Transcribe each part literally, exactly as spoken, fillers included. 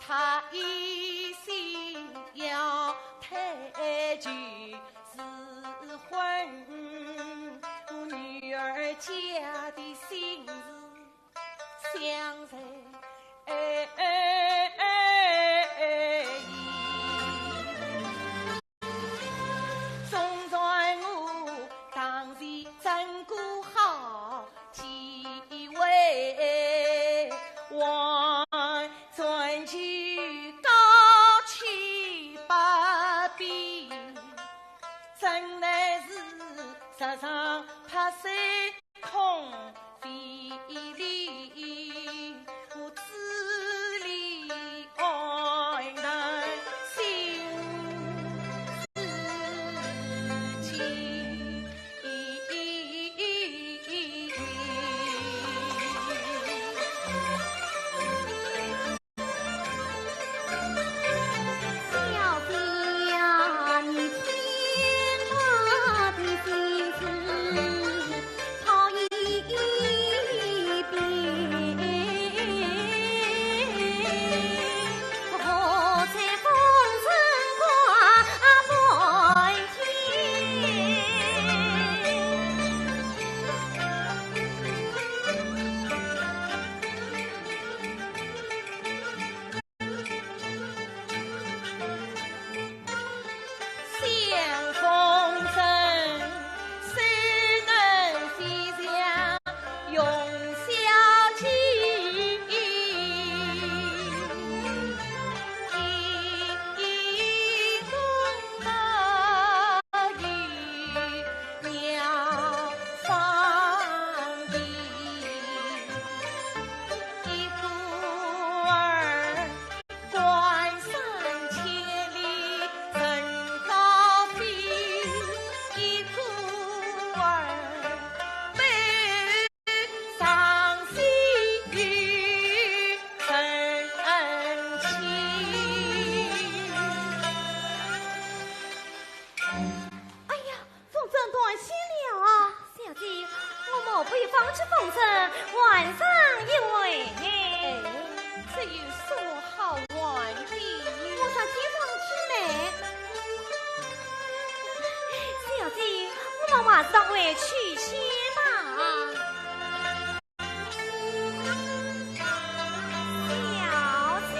他一心要退去是婚，我女儿家的心事想在。总算我当时争个好机会，还转去高去把比，真乃是十常八十空费力，我只 哎呀，凤珍断线了啊！小姐，我们不如放起凤珍，换上一位。哎，这有什么好换的？我上街上去买。小姐，我们还是到外去去吧。小姐。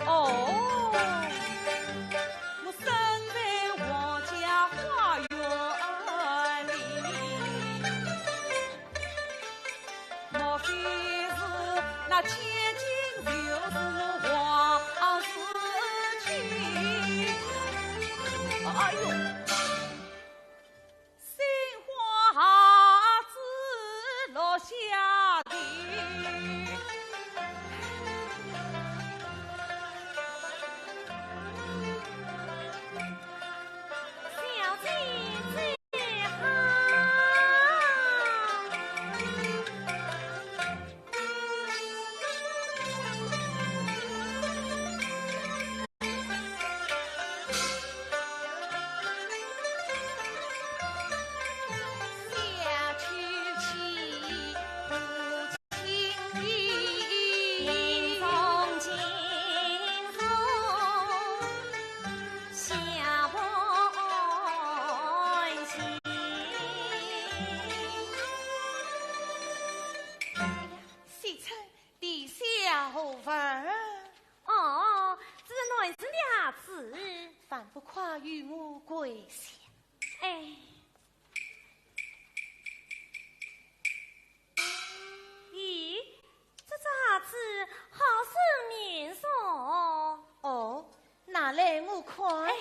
哦，我生在皇家花园里，莫非是那千金就是我王世清？哎呦！ 鲜花子落下地。小姐最好。 惜春，地下何物？ 哦，这是男人的鞋子。还不快与我跪下？哎。咦，这只鞋子好生面熟。哦，拿来我看。哎，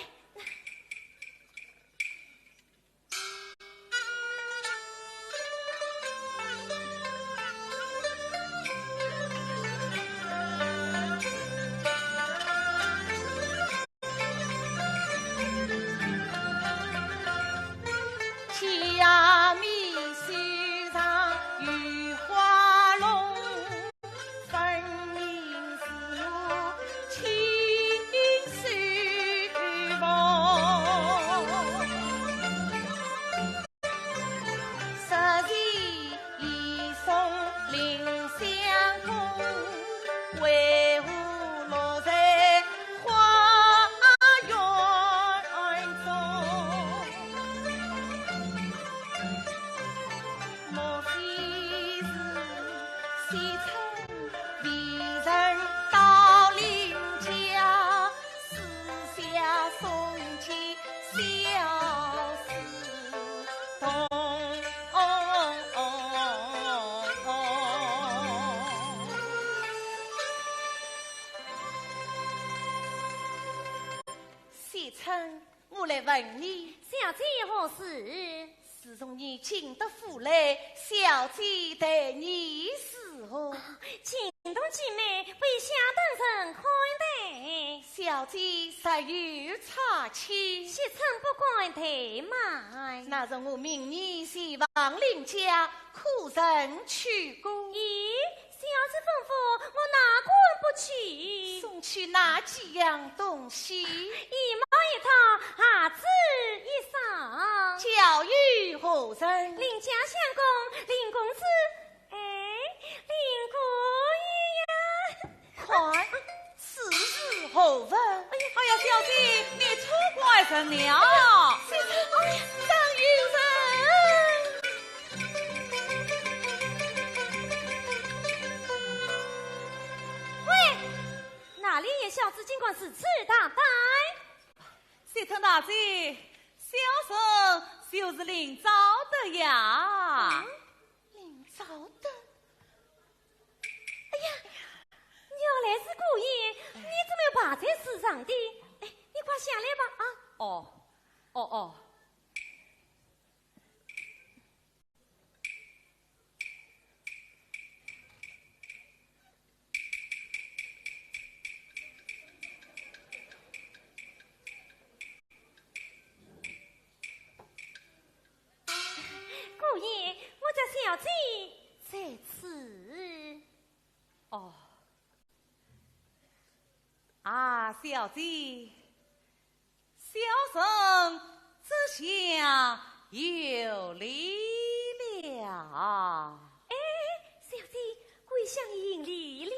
惜春，我来问你。小姐何事？自从你进得府来，小姐待你如何？啊，情同姐妹，为下等人看待。小姐实有差池？惜春不敢怠慢。那日我命你前往林家，可曾去过？咦， 小姐吩咐，我哪敢不去？送去哪几样东西？衣帽一套，鞋子一双。交与何人？林家相公，林公子。哎，林姑爷呀！看，此事何物？哎呀，哎呀，小姐，你错怪人了。哎呀，小姐，哎呀，真有人。 喂，哪里有小姐竟敢如此大胆？谢春大姐，小生就是林昭德呀。嗯，林昭德？哎呀，原来是姑爷，你怎么又爬在树上的？哎，你快下来吧，啊。哦，哦，哦。 姑爷，我家小姐在此。哦。啊，小姐， 小生这厢有礼了。哎，小姐，跪下行礼了。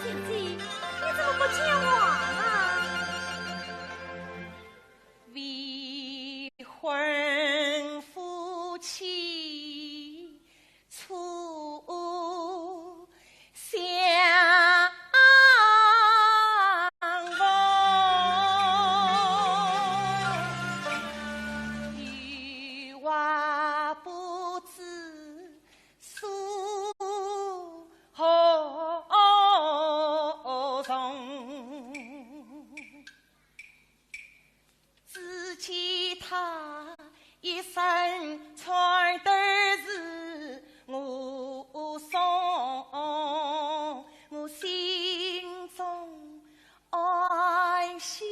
小姐，你怎么不讲话啊？未婚夫妻初相逢，有话不知 诉何从？只见他一声穿豆是武松，我心中欢喜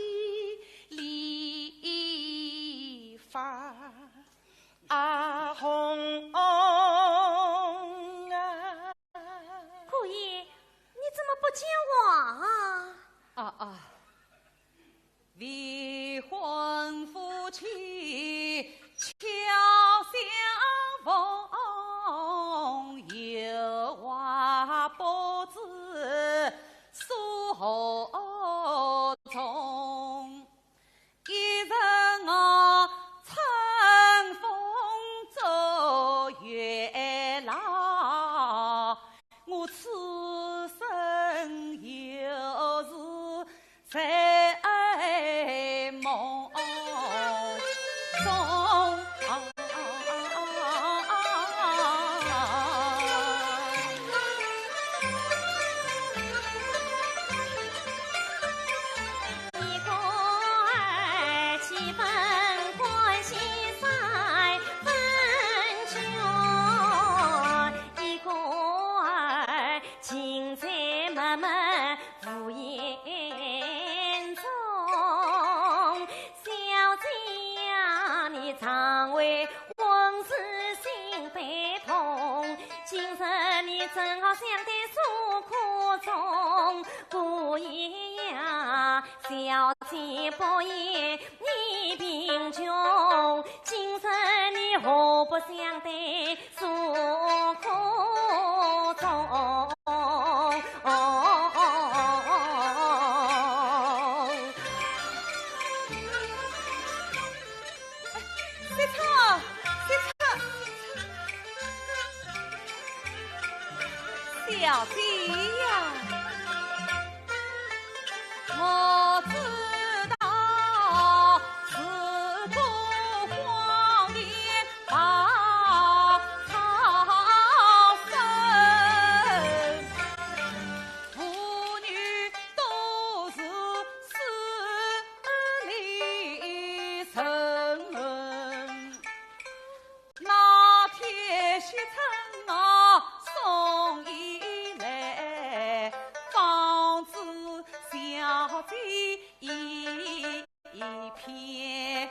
梨花 啊，红红啊。姑爷，你怎么不讲话啊？啊，啊，未婚夫妻巧相逢，有话不知诉何从。 一日我乘风走月浪，我此生又是在梦中。 一个儿七分，关系三分卷，一个儿近在脉脉无言中。小姐呀，你常为往事心悲痛，今日你正好想得诉苦衷。姑爷呀，小姐不言你贫穷，今日你何不想得 诉苦衷。哎，雪草，雪草，小姐呀。 我知道自古荒年白草生，妇女多是势利人。 那铁雪村啊，送一来，方知小姐一片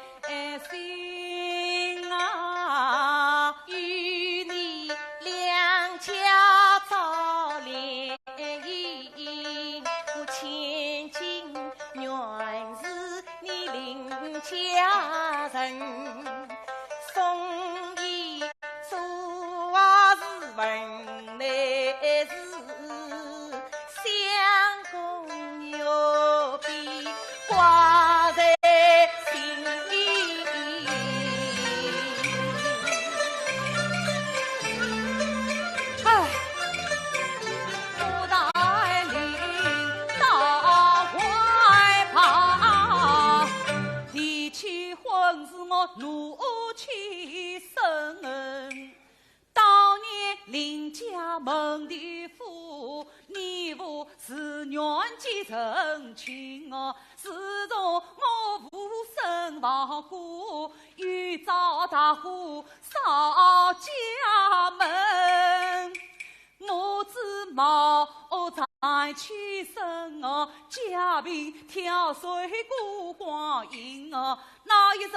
心啊。与你两家照料，我千金原是 你邻家人，送一束啊是文乃是，相公玉臂挂在心里。哎。 我待领到外旁，提起婚事我怒气生。当年邻家门第户，你我是远近成亲哦。自从我无身亡故，又遭大火烧家门。 我只冒在起身哦，家平挑水过光阴啊，那一日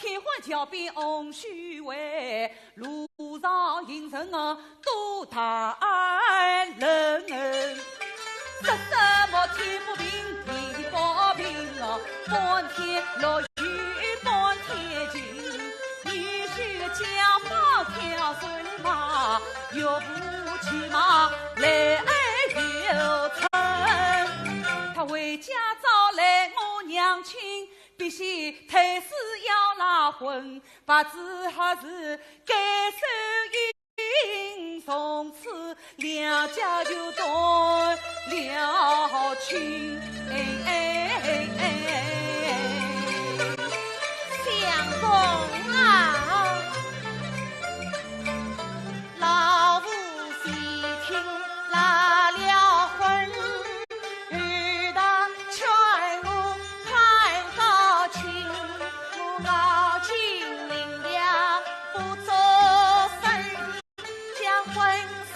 天荒桥边红须为，路上行人啊都谈论。说什么天不平地不平啊，半天落雨半天晴。你是家法挑水嘛，又不骑马来又乘。他回家找来我娘亲，必须退死要拉婚，不知何时该收银，从此两家就断了亲。哎哎哎哎，相公啊，老夫妻听拉了婚， 与他劝我攀高亲，我熬尽灵了不作声，将婚事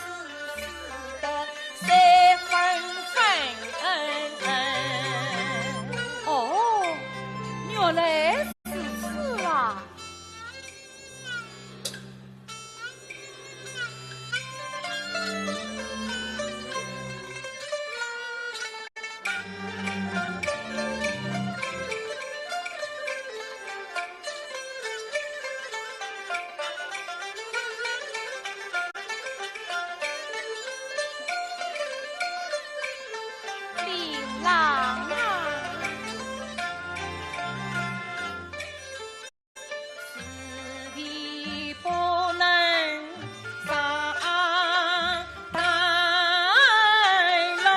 撕得碎粉粉。哦，原来如此啊！林郎啊， 是非不能上台来，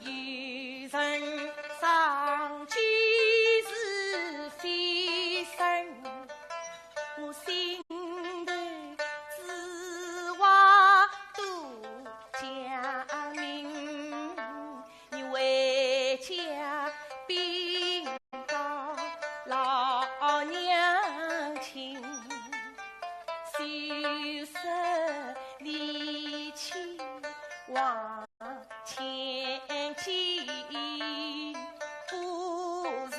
有人上计是非人，我心头之话都讲明。 你回家禀告老娘亲，休说离妻忘千金，不如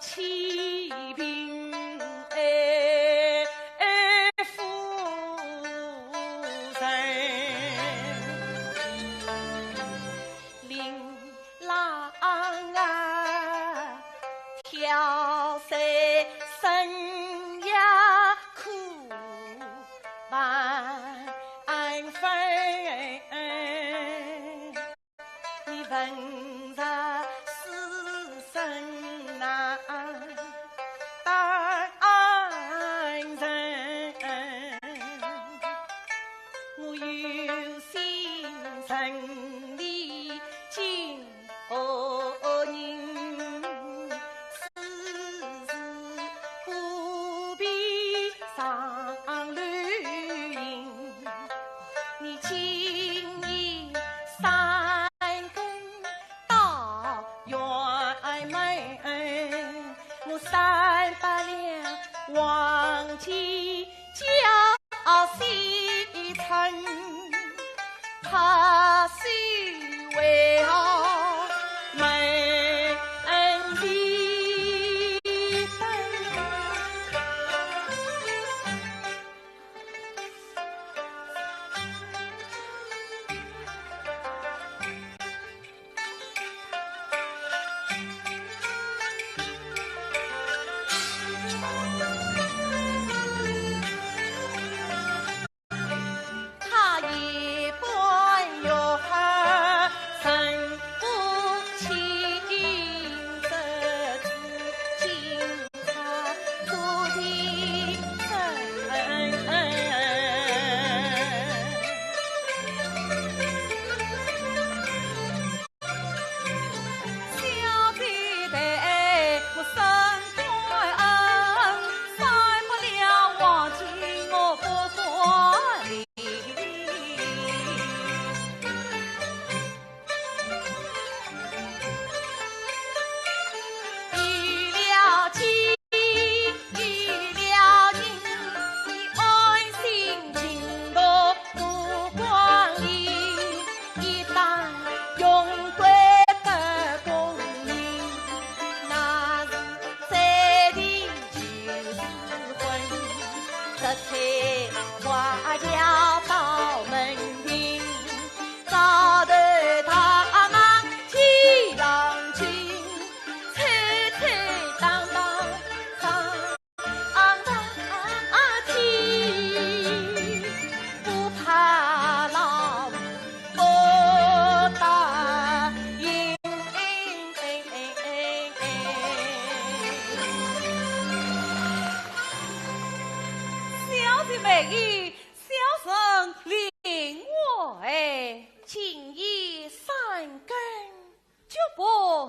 妻病哎，哎，夫人。 林郎啊，挑水生涯苦万分，你问着世人难当人。 我有心城里进何人？此事不必上楼行。你今夜三更 到辕门，我三百两黄金交西城，怕是为何门里等。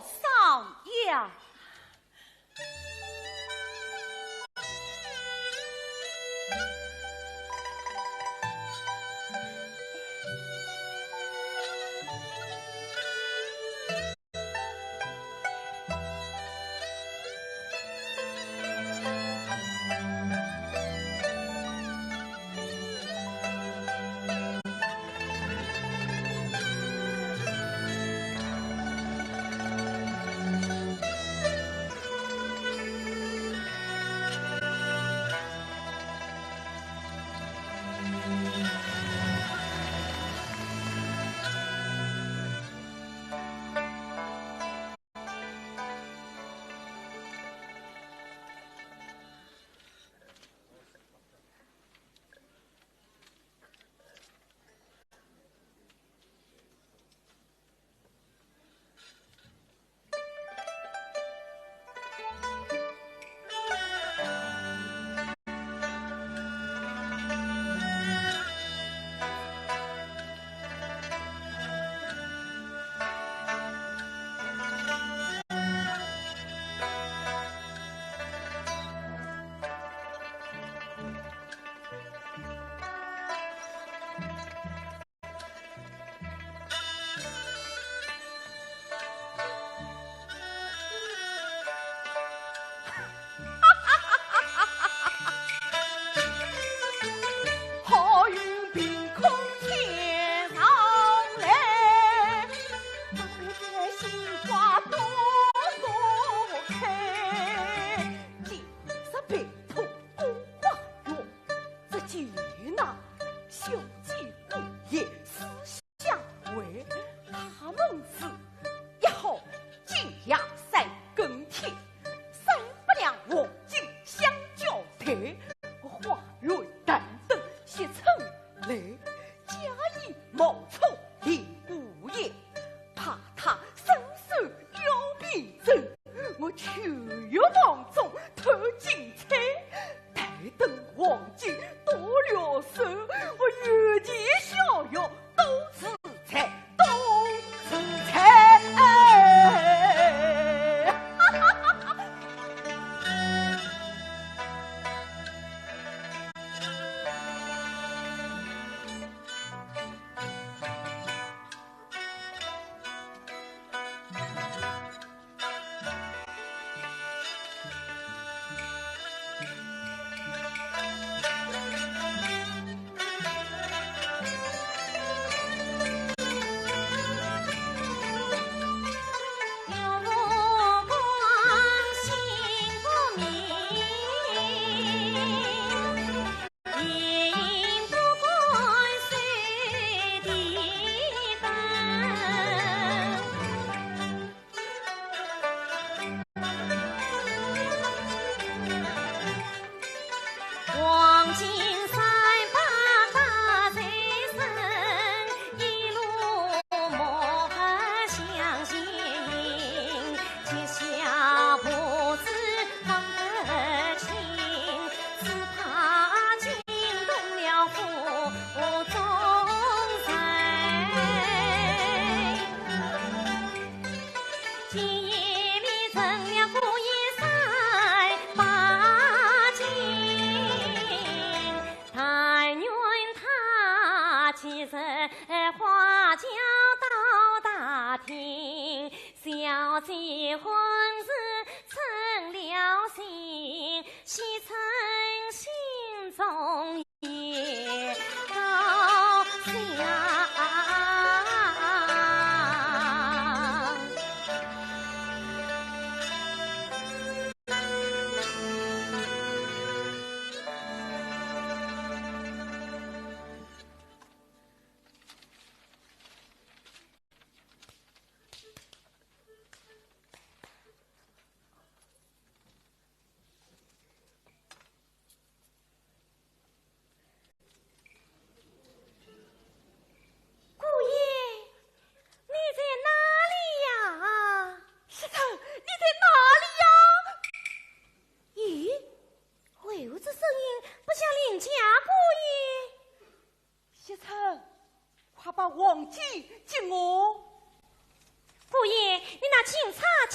商鞅。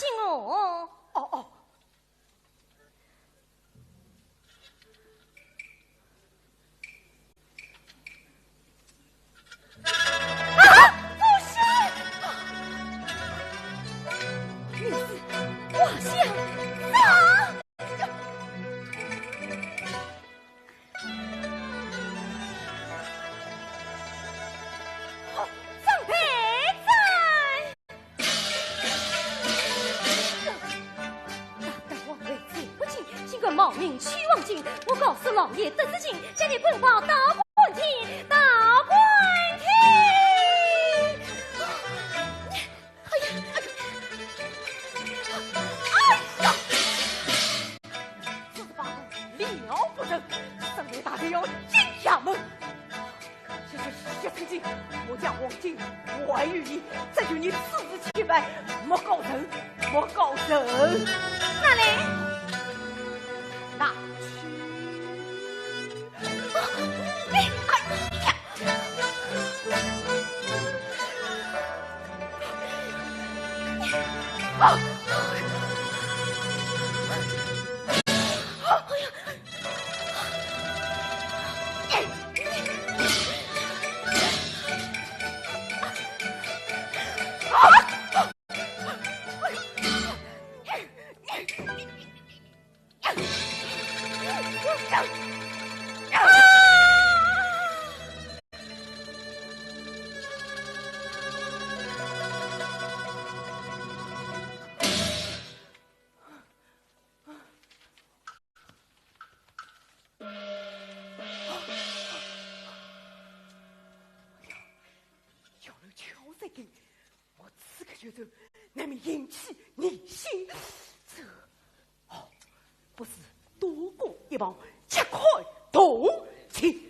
信哦。哦，哦。啊，不是！你是王相府？ 长辈在。大胆王位在不敬，竟敢冒名取王金！我告诉老爷得失敬，将你公报到官厅，到官厅！哎呀，哎呀，哎呀！ 这是把人了不得，省得大人要进衙门。这是血汗钱，我将黄金还于你，只求你此事清白，莫告人，莫告人。拿来。拿去。啊，哎，哎呀！ 要来敲这个，我此刻就走，难免引起疑心。这，哦，不如躲过一旁，揭开铜镜。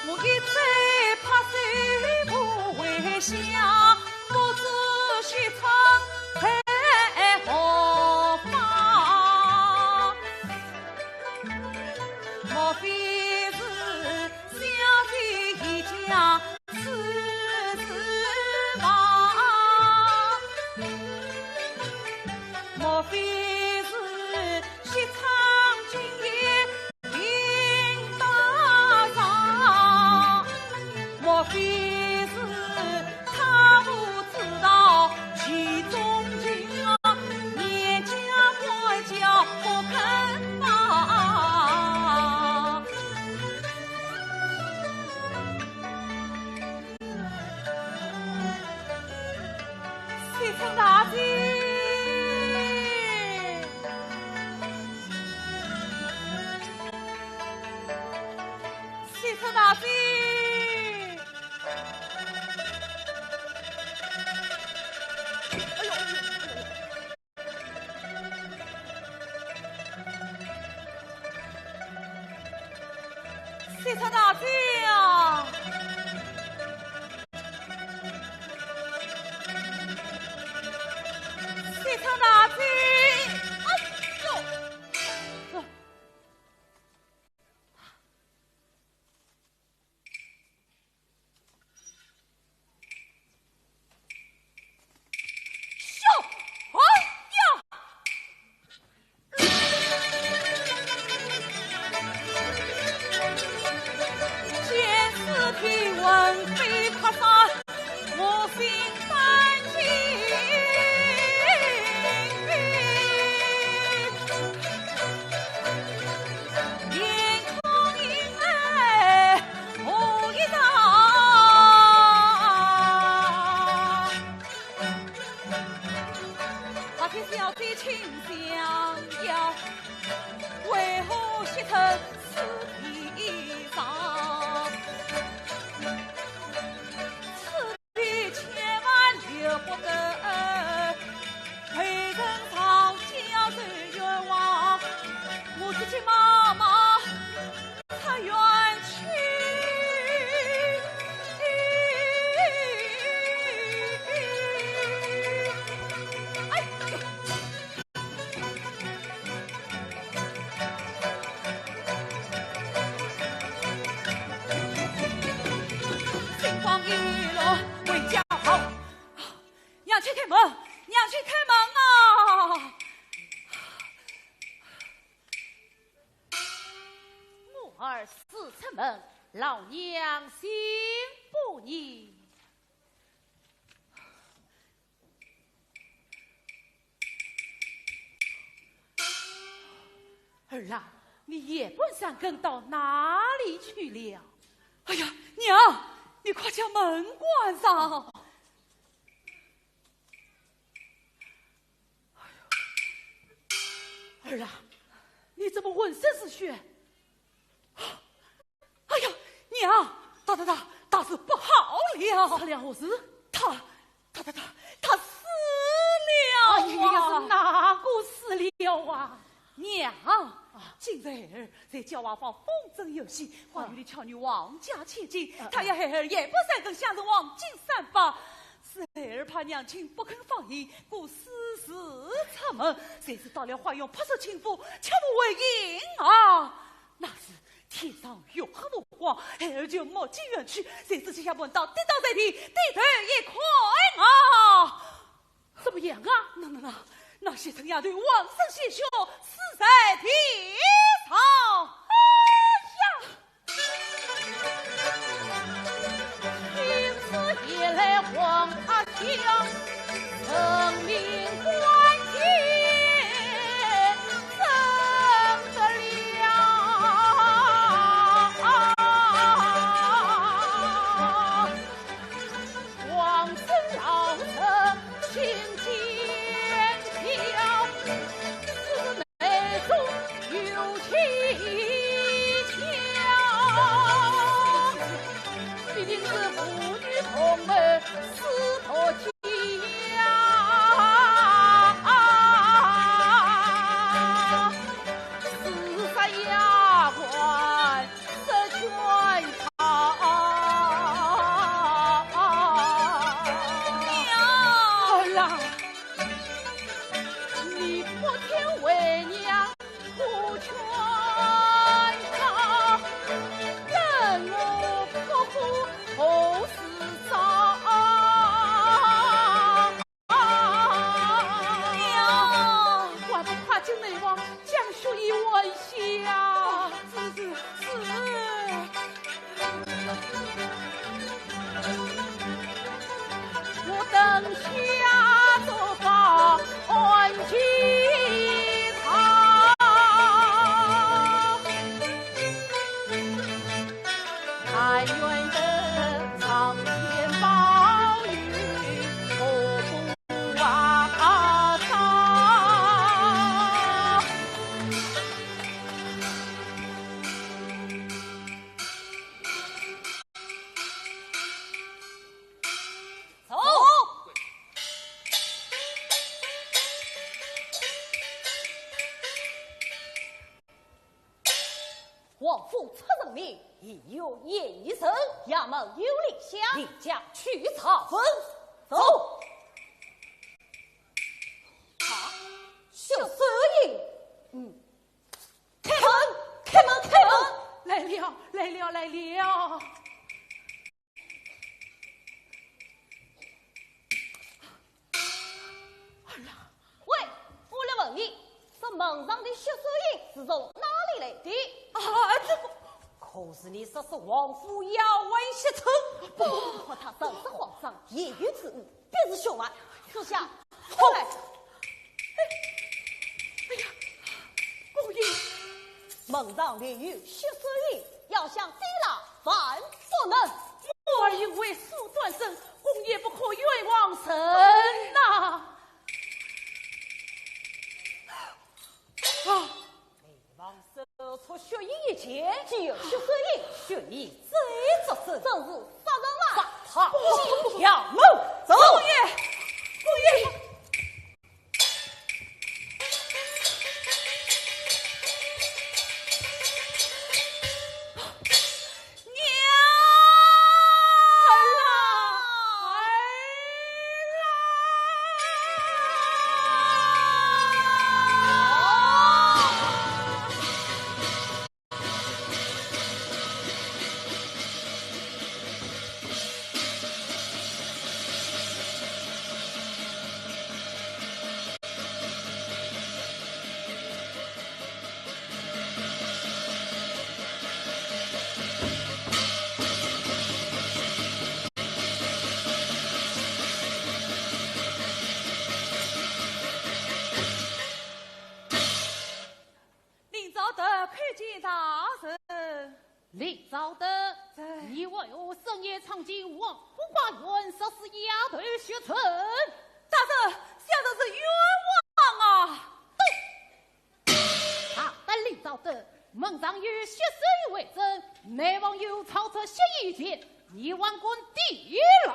我一再拍手不回响，不知西窗在何方？莫非是小姐一家三春大姐呀，三春大姐，哎呦！ 白天小姐清香呀，为何惜得此地上？此地千万留不得，被人造假受冤枉，我急急忙忙 他远去。哎呦！星光一落回家好。娘亲开门，娘亲开门啊！ 我儿自出门，老娘心不宁。儿啊，你夜半三更到哪里去了？哎呀，娘，你快将门关上。 儿啊，你怎么浑身是血？哎呀，娘，大大大，大事不好了！出了何事？他，他他他，他死了啊！哎呀呀，是哪个死了啊？娘，啊，今日孩儿在教化坊风筝游戏，花园里巧遇王家千金，啊，他要孩儿夜半三更相送黄金三百，是孩儿怕娘亲不肯放行，故私自出门，谁知到了花园，扑入亲府，却无回音啊！那时天上月黑风光，孩儿就目睛圆曲，谁知脚下碰到跌倒在地，低头一看啊，怎么样啊？那那那，那畜生丫头浑身鲜血，死在地上。哎呀！王府出人命，已有嫌疑人，衙门有令下，你家去查问。走。啊，薛素英，嗯，开门，开门，开门！来了，来了，来了！ 儿啊！喂，我来问你，这门上的薛素英是从哪里来的？啊，这个……可是你说是王府丫鬟薛春。不，不，不，她人色慌张，言语之无，必是凶犯。属下，快来！哎，哎呀，姑爷！门上留有薛素英，要想抵赖，万不能。我儿因为苏端生， 姑爷不可冤枉人呐！啊！未曾搜出薛英一件，既有薛素英，薛筱罪之身，正是杀人犯。杀他进衙门。走。姑爷，姑爷。 娘！儿啊！儿啊！ 林昭德叩见大人。林昭德，在。你为何深夜闯进王府花园，杀死丫头薛春？大人，小人是冤枉啊！对。大胆林昭德，门上有薛素英为证，内房有抄出薛筱一件，你还敢抵赖？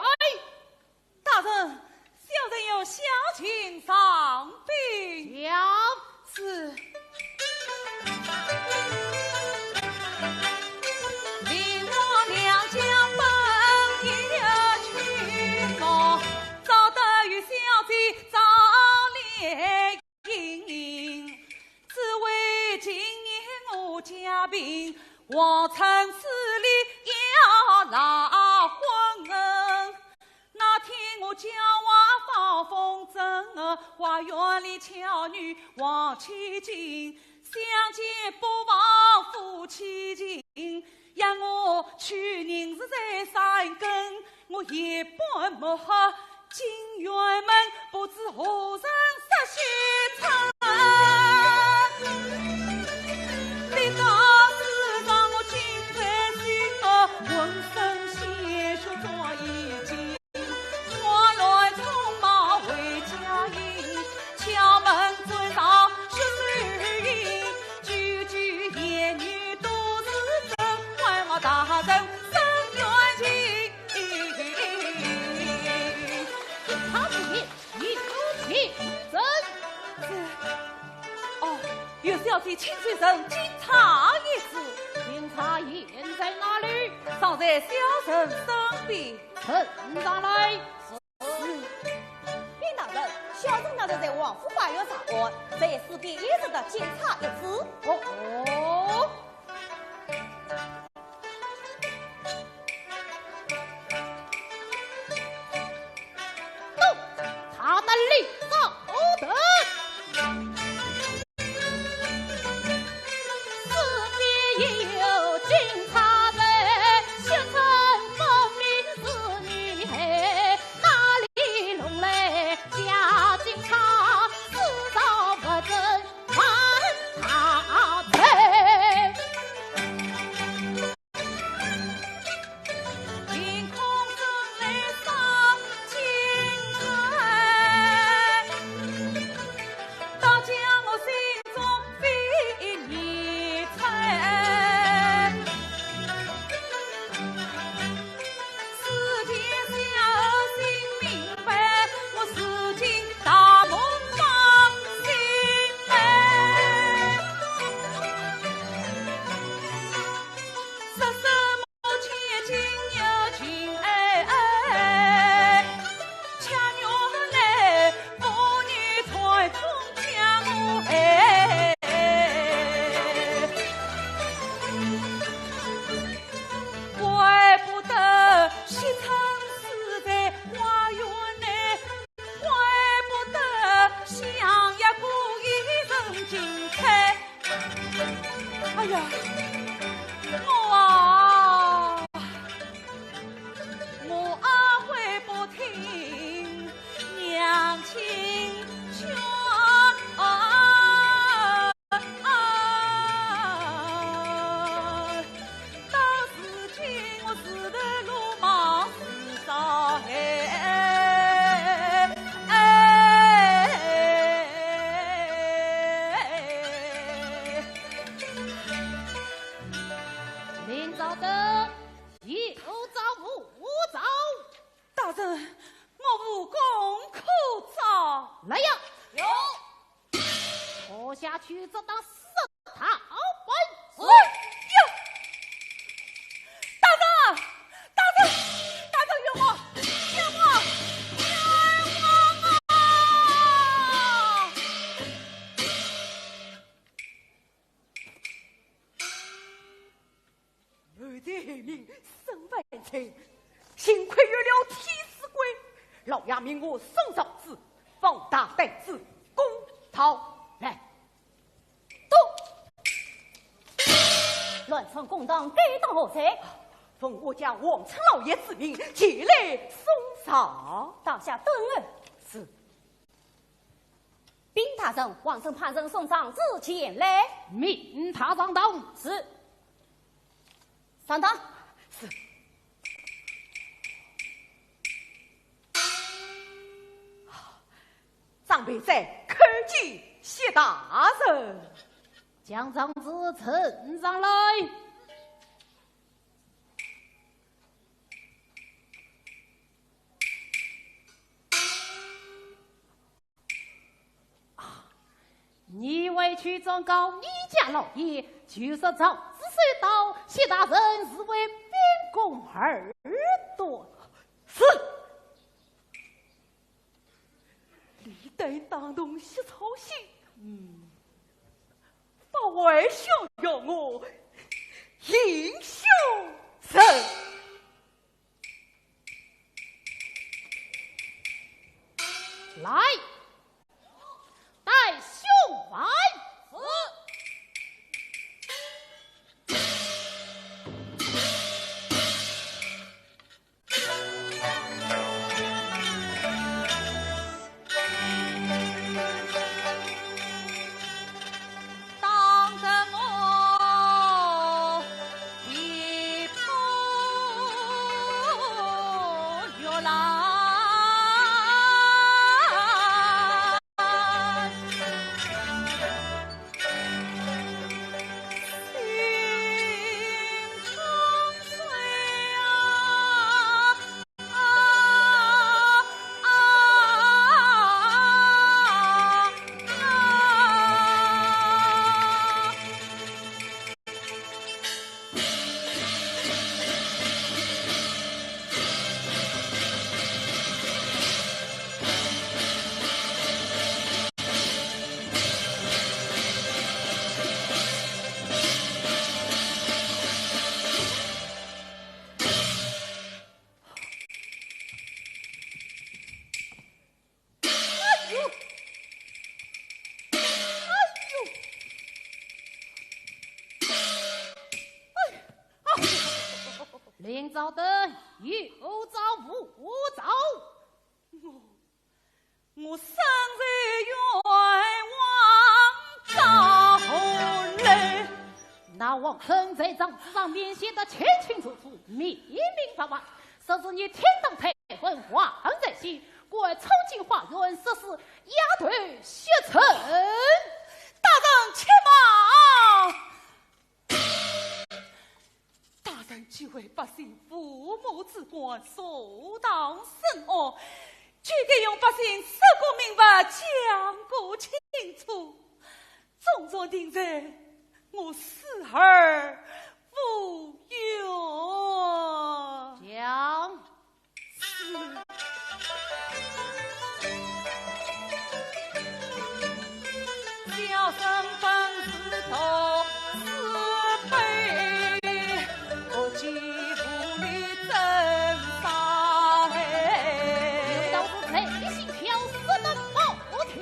大人，小人有下情上禀。讲。是。令我两家本也去过，招得与小姐早联姻，只为今夜我家贫，王臣势力要来昏。 那天我叫外放风筝，花园里巧女望千金，相见不忘夫妻情。要我去凝视在山根，我夜半摸黑进园门，不知何人设陷坑。你当时让我惊在心头，浑身鲜血早已经。 花篮匆忙回家迎，敲门尊上薛素英，句句言语都是真，还望大人伸冤情。他是你，你有情人。是。哦，有小姐请罪人，金钗一子。金钗现在哪里？尚在小人身边。 呈上来。是。禀大人，小人那日在王府花园查案，在此便一直的金钗一子。哦。都，大胆林昭德。哎呀，我啊，我阿会不听娘亲劝。 到如今我自投罗网，自找害。哎，明朝的，有招无招？大人，我无功可招。来呀！有。 拖下去，这打死他本。是。呀！大人，大人，大人，冤枉，冤枉，冤枉啊！我的命身犯罪，幸亏有了替死鬼，老爷命我送状子，放大胆子，公堂来。 都！乱闯公堂，该当何罪？奉我家王村老爷之命，前来送状。当下等候。是。禀大人，王村派人送状子前来。命他上堂。是。上堂。是。 张备在，叩见谢大人。将状子呈上来。啊，你委曲状告你家老爷，就说状子收到，谢大人是为秉公而断。是。 历代打动雪草心，嗯，法外逍遥我，英雄人。来，带凶犯。是。 当得我一步越来。 哎呦！哎呦！哎！啊！明朝的有招无招？我，我身受冤枉到何来？那王村在状子上面写得清清楚楚，明明白白，说是你听到太 婚还在先，故而闯进花园，说是丫头薛春。大人且慢！大人既为百姓父母之官，坐堂审案，就该用百姓尸骨明白，讲个清楚。 纵然定罪，我死而无怨。讲。是。小生本是读书辈，不及无礼真伤害。有道是贼心剽，说得不听。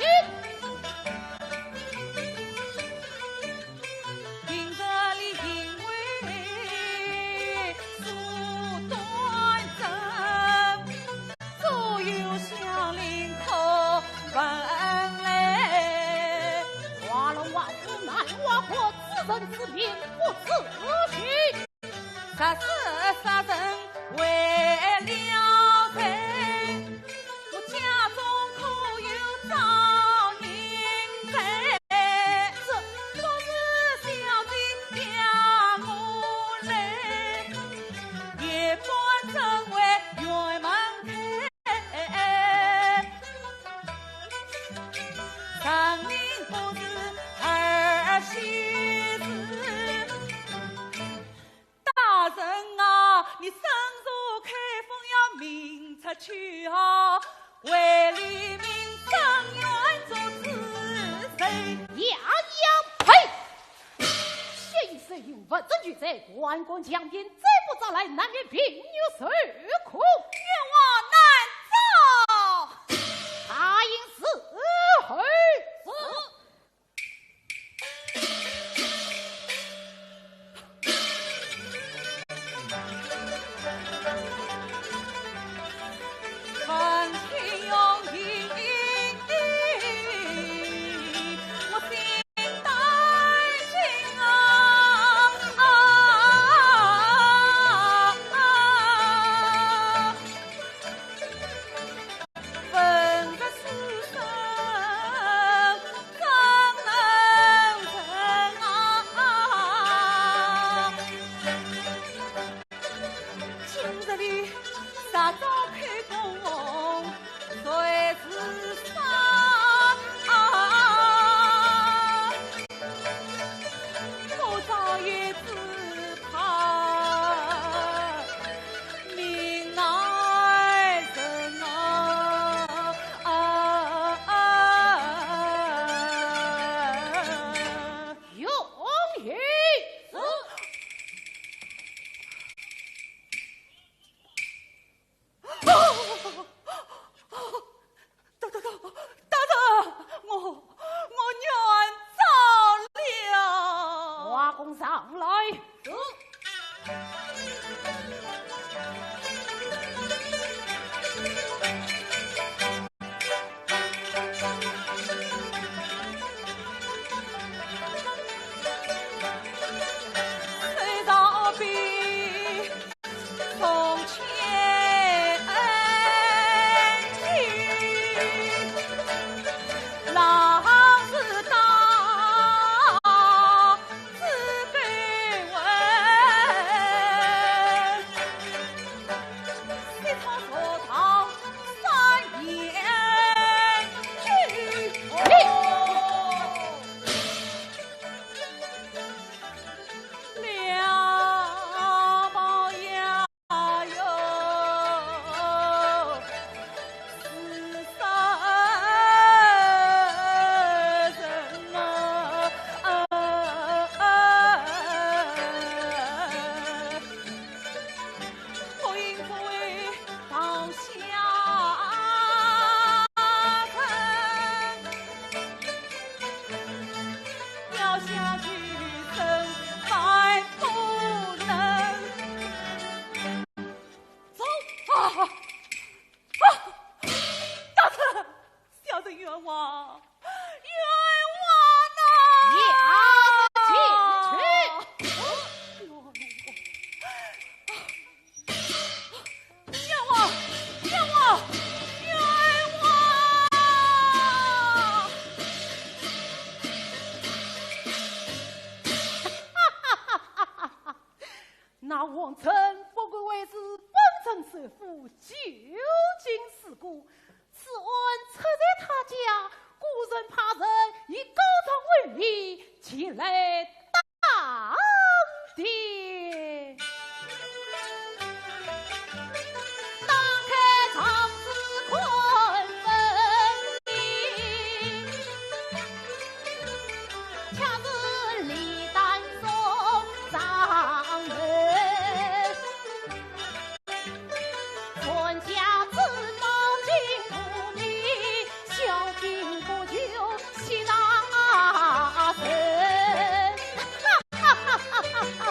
人之命不自取。杀死杀人为了谁？我家中可有招人罪？这不是小姐叫我来，夜半怎会院门开？ 人命不是儿戏事。大人啊，你伸手开封要命出去啊，为黎民伸冤做仔谁？呀呀，呸！ 血雨水淋，物证俱在，官官强辩，再不招来，难免平日受苦。冤枉难招。大人伺候。是。今日里杀到开封，谁是杀？我早也只怕命难伸啊！啊啊啊！ 永义。是。大大大大人，我我冤枉了。外公上来。是。 走！啊！啊！大人，小人冤枉，冤枉呐！押进去。冤枉！冤枉！冤枉！冤枉！ 那王臣不敢为之，本城首富，旧京世故，此案出在他家，孤臣派人以告状为名，前来打听。打开状纸看分明， 恰似李旦送上门，传家之宝金不昧，小兵不求喜上人。哈哈哈哈哈哈！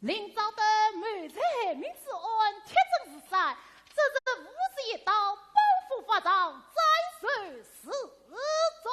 林昭德谋财害命之案铁证如山，这是无疑一刀，包袱法场，斩首示众。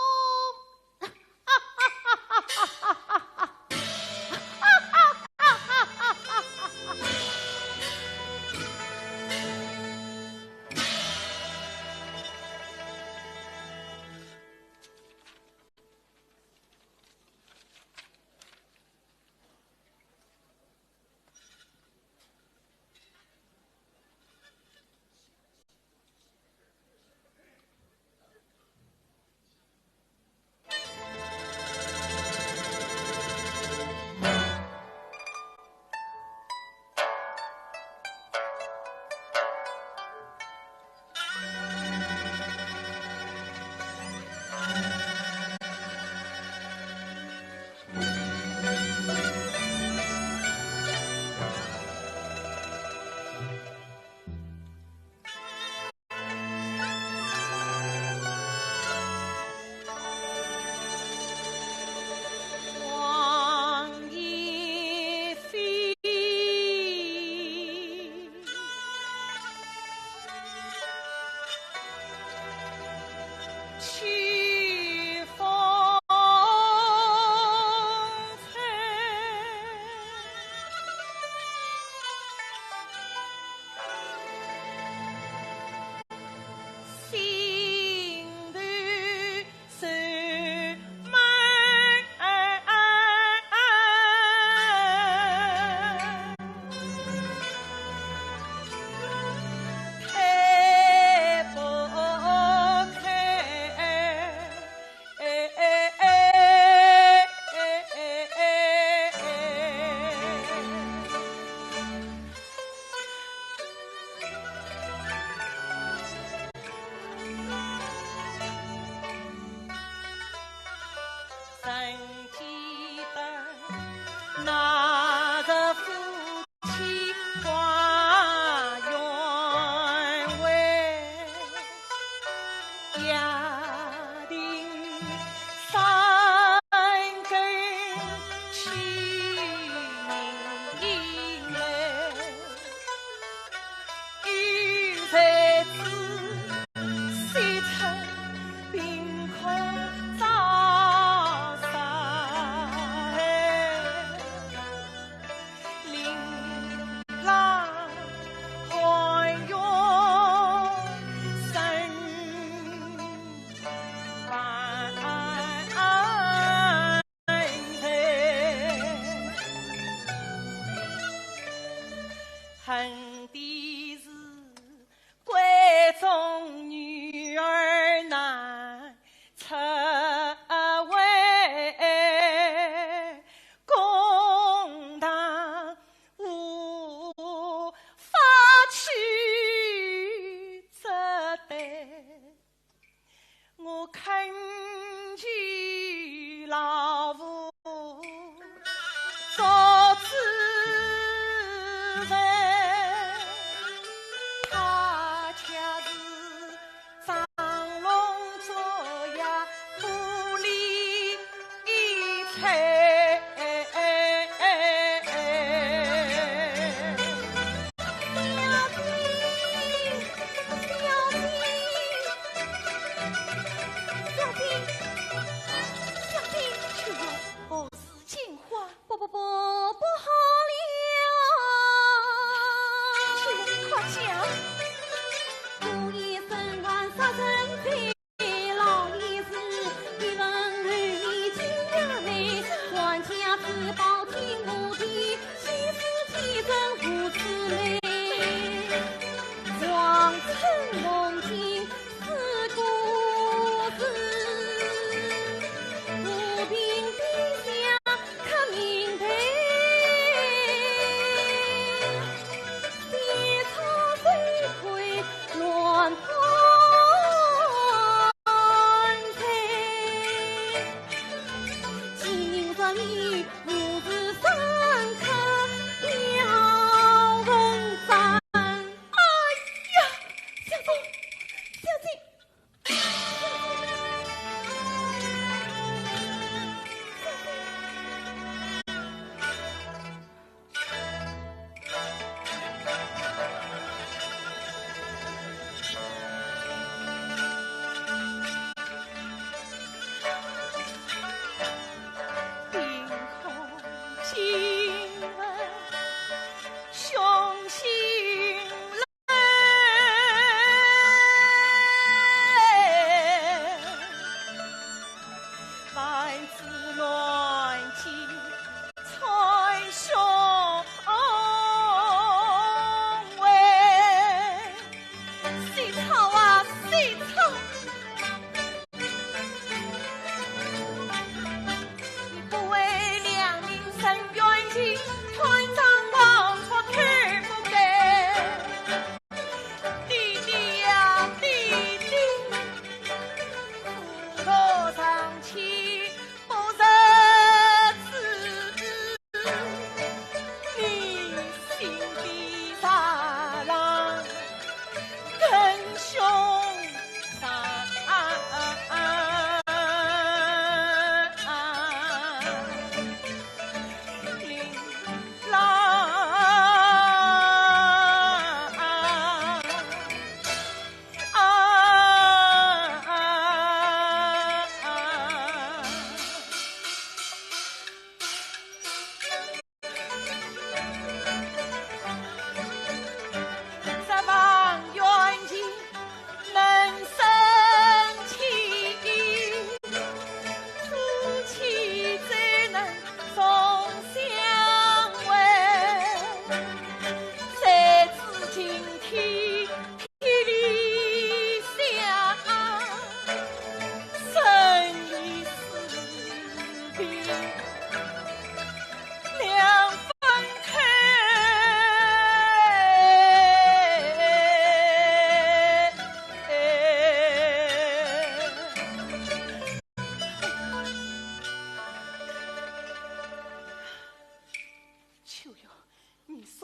恨的是闺中女儿难出位，公堂无法去责备。 我恳求老父做主人，他却是装聋作哑，不理一睬。 小姐，小姐，小姐，小姐，秋月，何事惊慌？不，不，不，不好了！秋月，你快讲！故意身犯杀人罪。 老爷是一文后，你金衙内，官家之宝听我的，欺师欺人无此理。王春梦境是故事，无凭地下可明白。哎呀，小姐，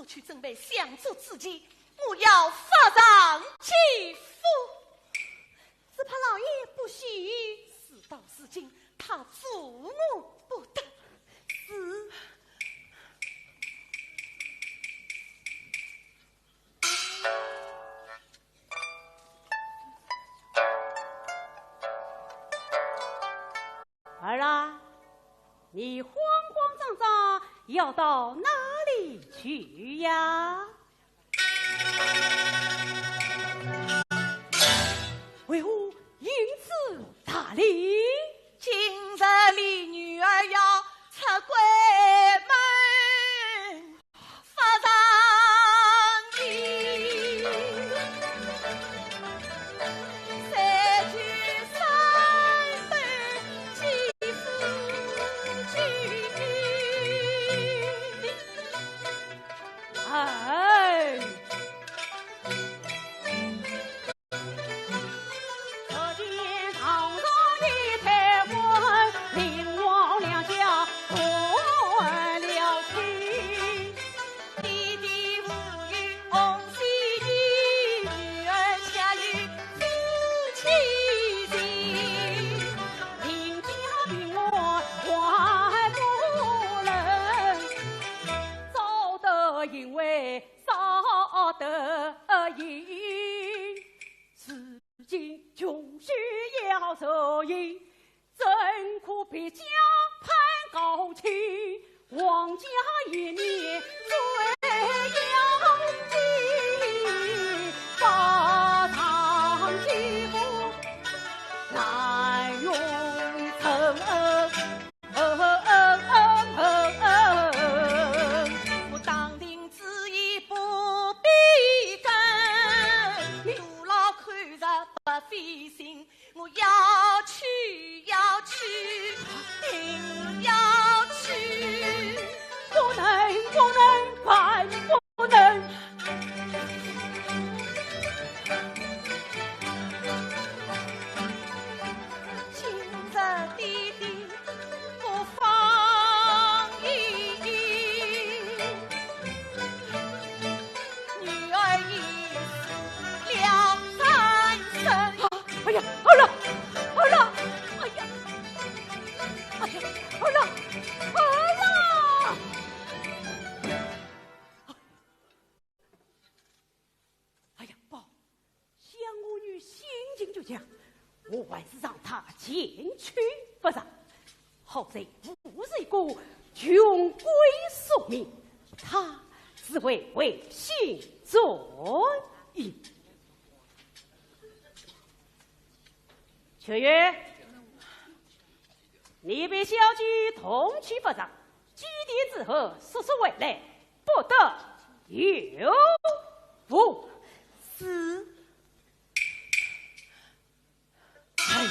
去准备相助之计，我要发上去赴。只怕老爷不喜。事到如今，他阻我不得。是。儿啊，你慌慌张张要到哪里去呀？为何英姿大礼？今日你女儿要出闺门，发上去。三句三杯几夫君。哎。 我当庭之言不必跟，你徒劳口舌不费心，我要去，要去，定要去。不能，不能，万不能。 今日爹爹不放心，女儿已死了三生。哎呀，儿啊，儿啊，哎呀，哎呀，儿啊，儿啊！ 哎呀，不，想我女心情倔强，我还是让她前去不成？好在我是一个穷鬼宿命，她只会违心转意。秋月，你陪小姐同去不成？几天之后速速回来， 不得有误。是。哎。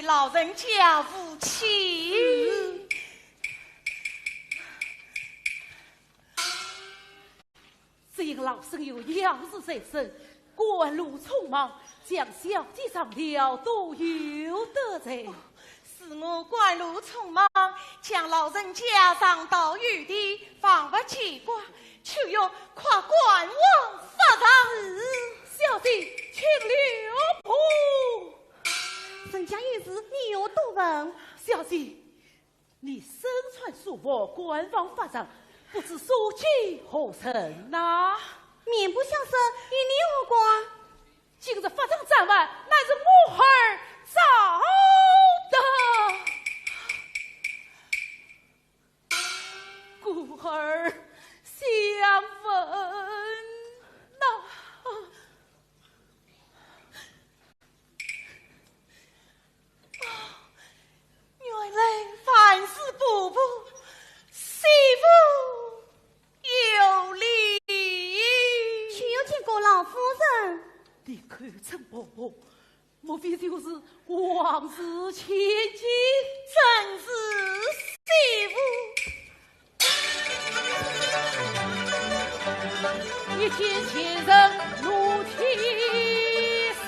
老人家无请。只因老身有要事在身，赶路匆忙，将小姐上了都有得罪。是我赶路匆忙，将老人家上到有地，放勿见怪， 秋月快赶往法场。小姐，请留步。人家有事，你有多问？小姐，你身穿素服，赶往法场，不知所见何人呐？面部相识，与你何关？今日法场展玩，乃是我儿造的。 故而相问呐。哦，原来还是婆婆，媳妇有礼。岂有见过老夫人。你口称婆婆， 莫非就是皇室千金？正是，媳妇。一见前人怒气生，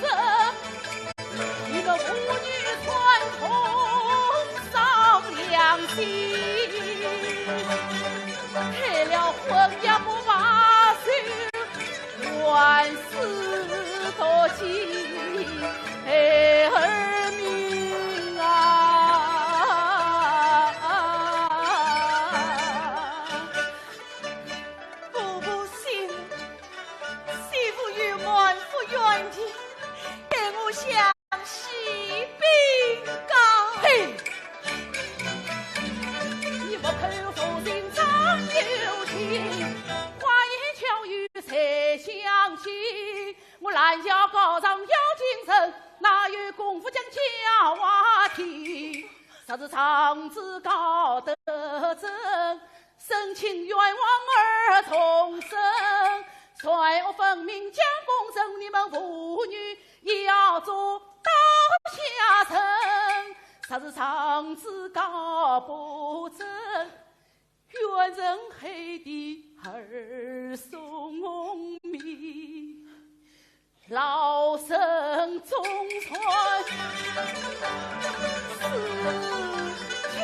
你们父女串通伤良心，开了荤也不罢休， 万死多情孩儿命啊！婆婆息怒，媳妇有满腹怨气，待我向 西禀告。嘿！你不口无心张有情，花言巧语谁相信？我拦轿告状要紧审，哪有功夫将轿啊停？若是状子告得真， 申请冤枉儿重审，罪恶分明将功成，你们父女也要做刀下人。若是状子告不真，冤沉海底二送命。 老身总算死九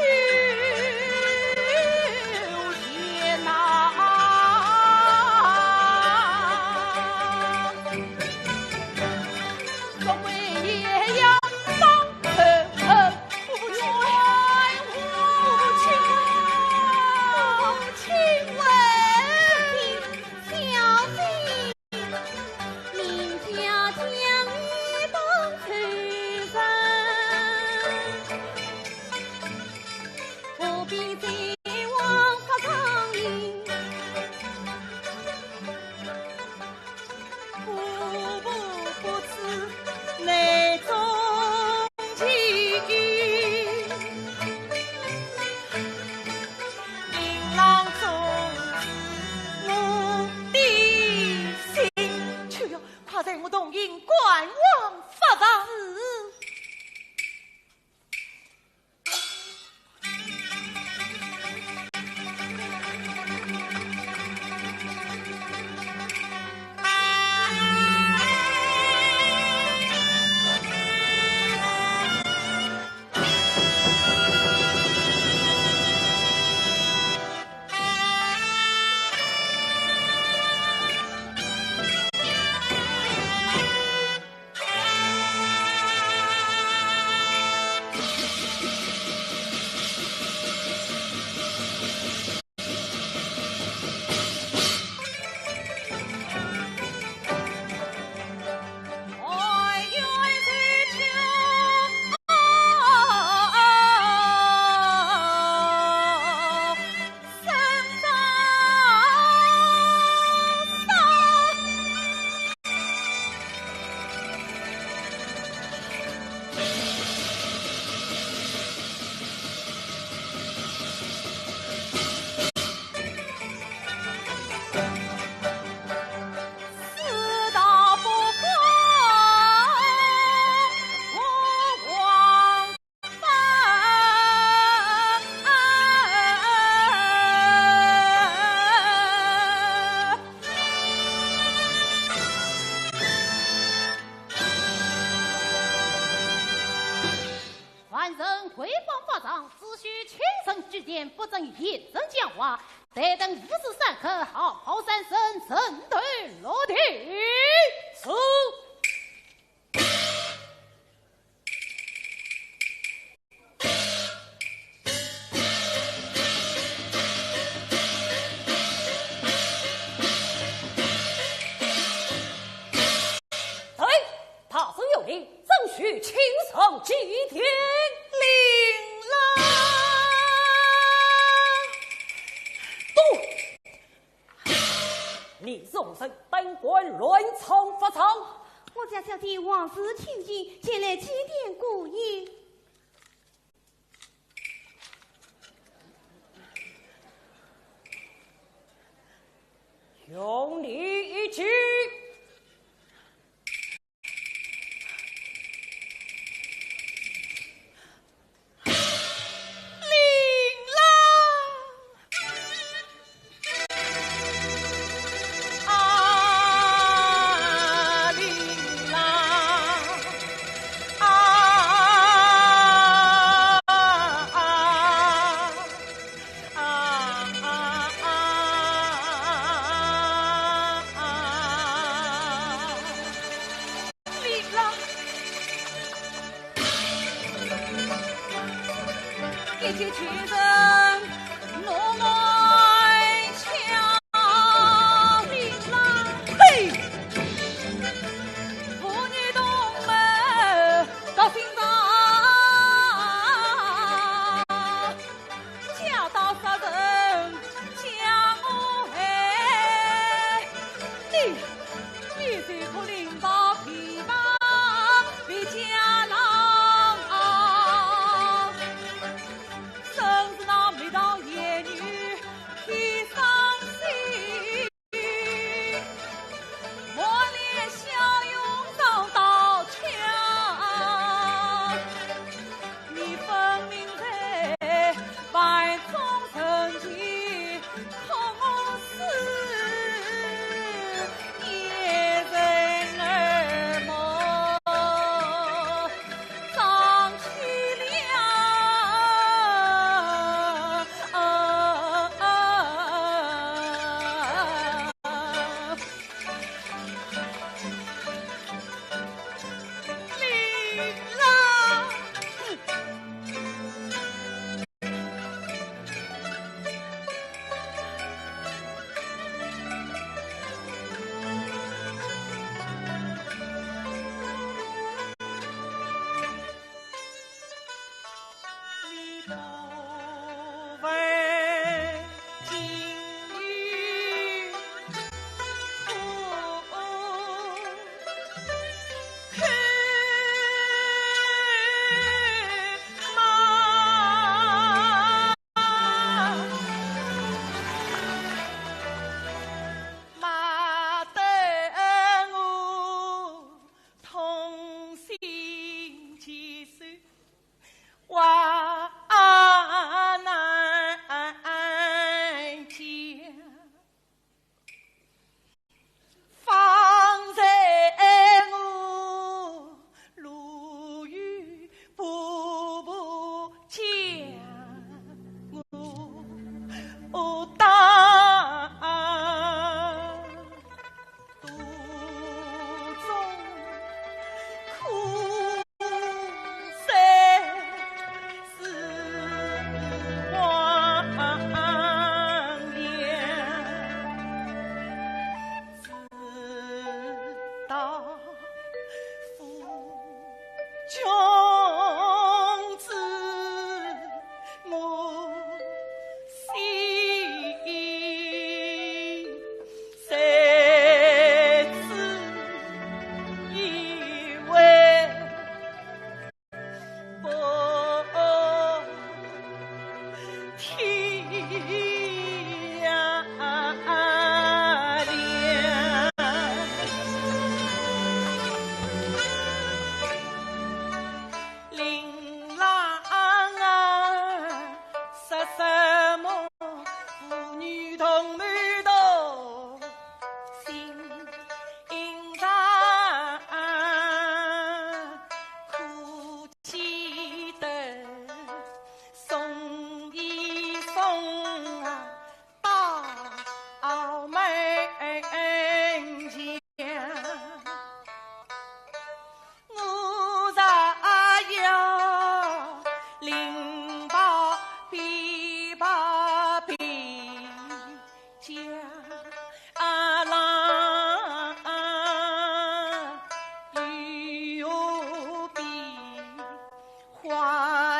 天呐，总归也要报仇。人回报法场，只许亲身举荐，不准言声讲话。待等午时三刻，好好三声，人头落地。是。哎，大人有令，怎许亲身举荐？领了。不，你是何人？胆敢乱闯法场？我家小弟王氏听信，前来祭奠姑爷。容你一计。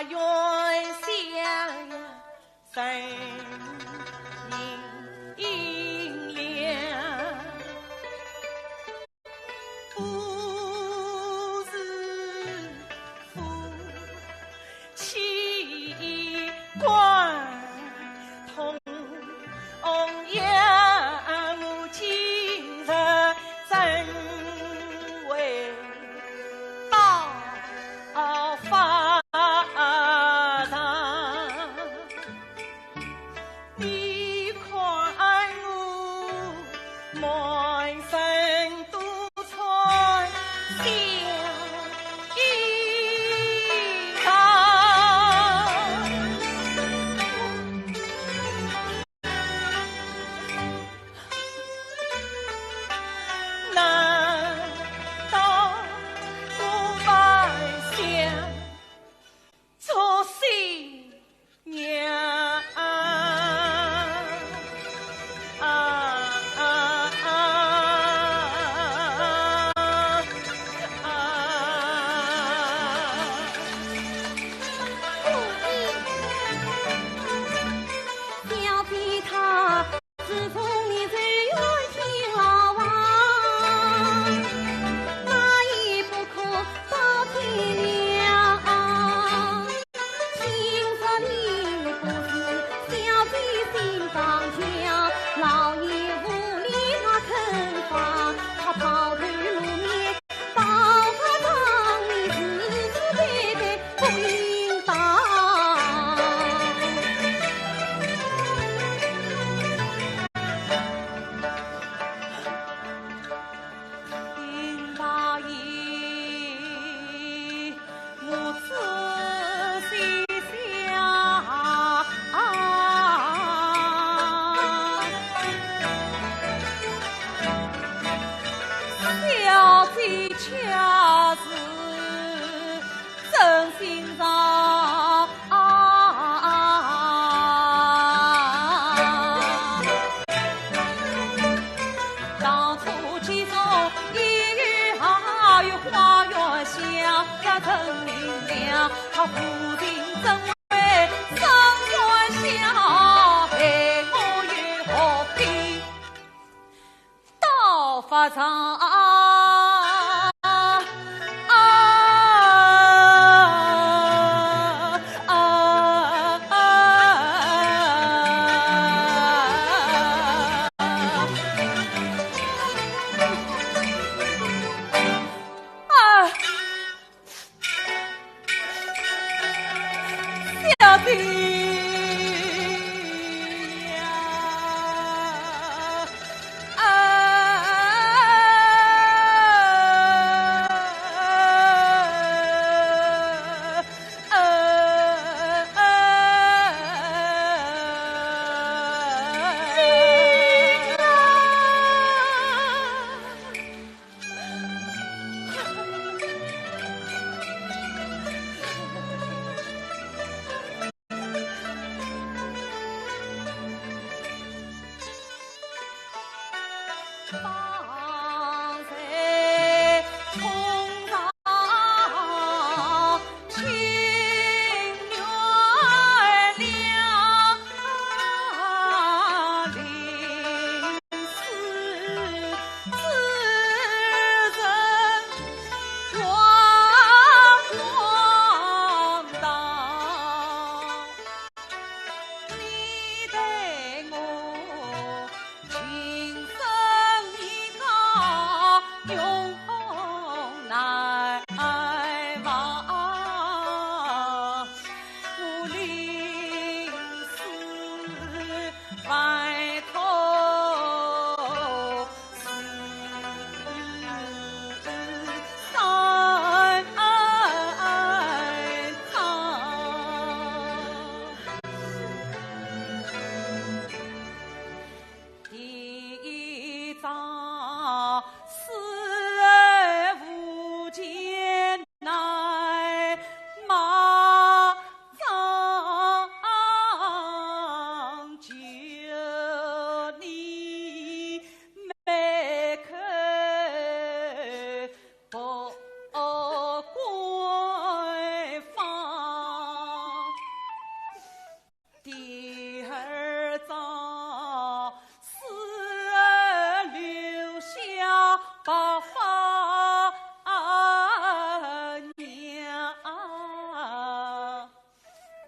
元宵呀，人影了。不是夫妻关痛。 红颜，我今日怎会到发上？你看我满身都穿小衣裳。 难道我还想做新娘？啊，啊，啊，啊。小姐她 自从你走远天老啊，那也不可到天亮。今日你不是小姐心当家，老爷府里那肯放，他抛头露面 到法场里是是对对不应当。听罢言，我只是想，小姐 真心肠。当初其中也有花园香，那陈林娘，她夫人怎会生存下，害我又何必 到法场。小姐呀，啊，啊，啊，啊。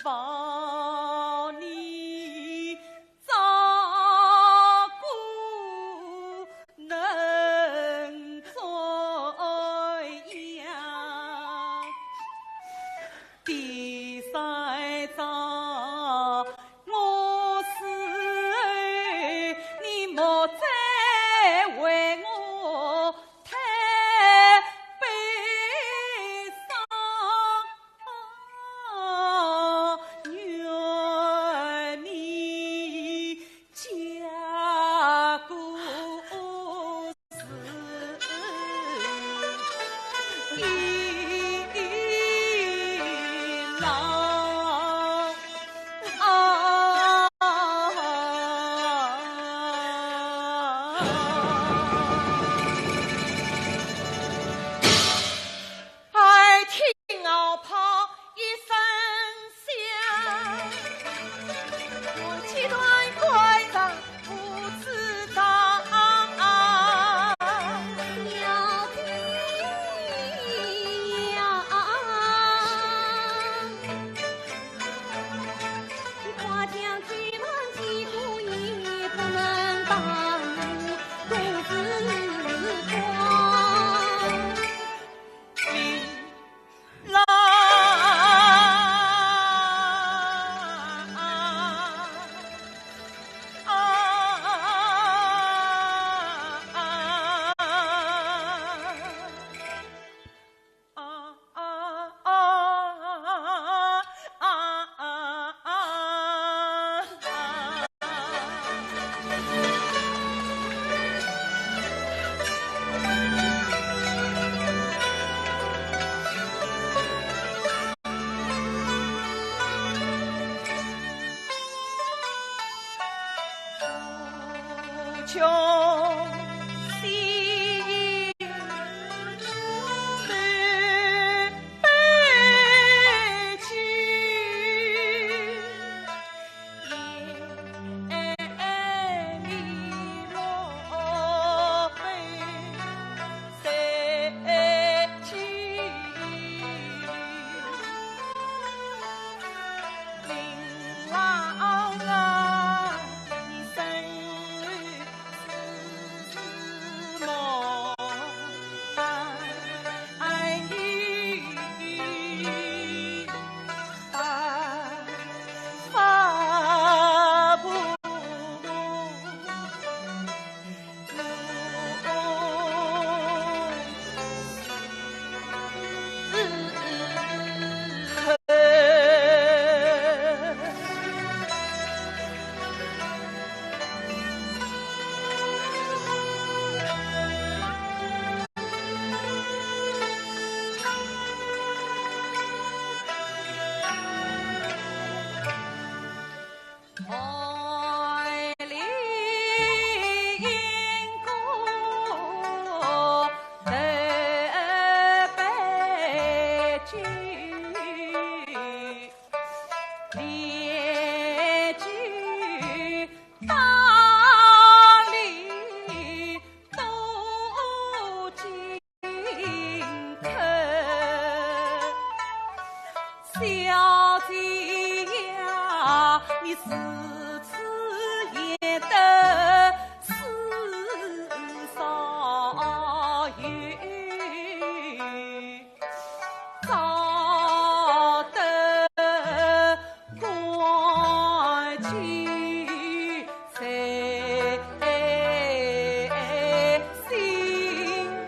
望你照顾能怎样？第三朝我死后，你莫再为我 太悲伤，愿你嫁个新郎。 啊，耳听号炮一声响，我切断肝肠不知道。小姐呀， 你花将这晚几个也不能把我独自光。你来啊，啊，啊，啊。 啊啊啊啊啊啊！小姐呀，你如此也得是少有。 找得官居在新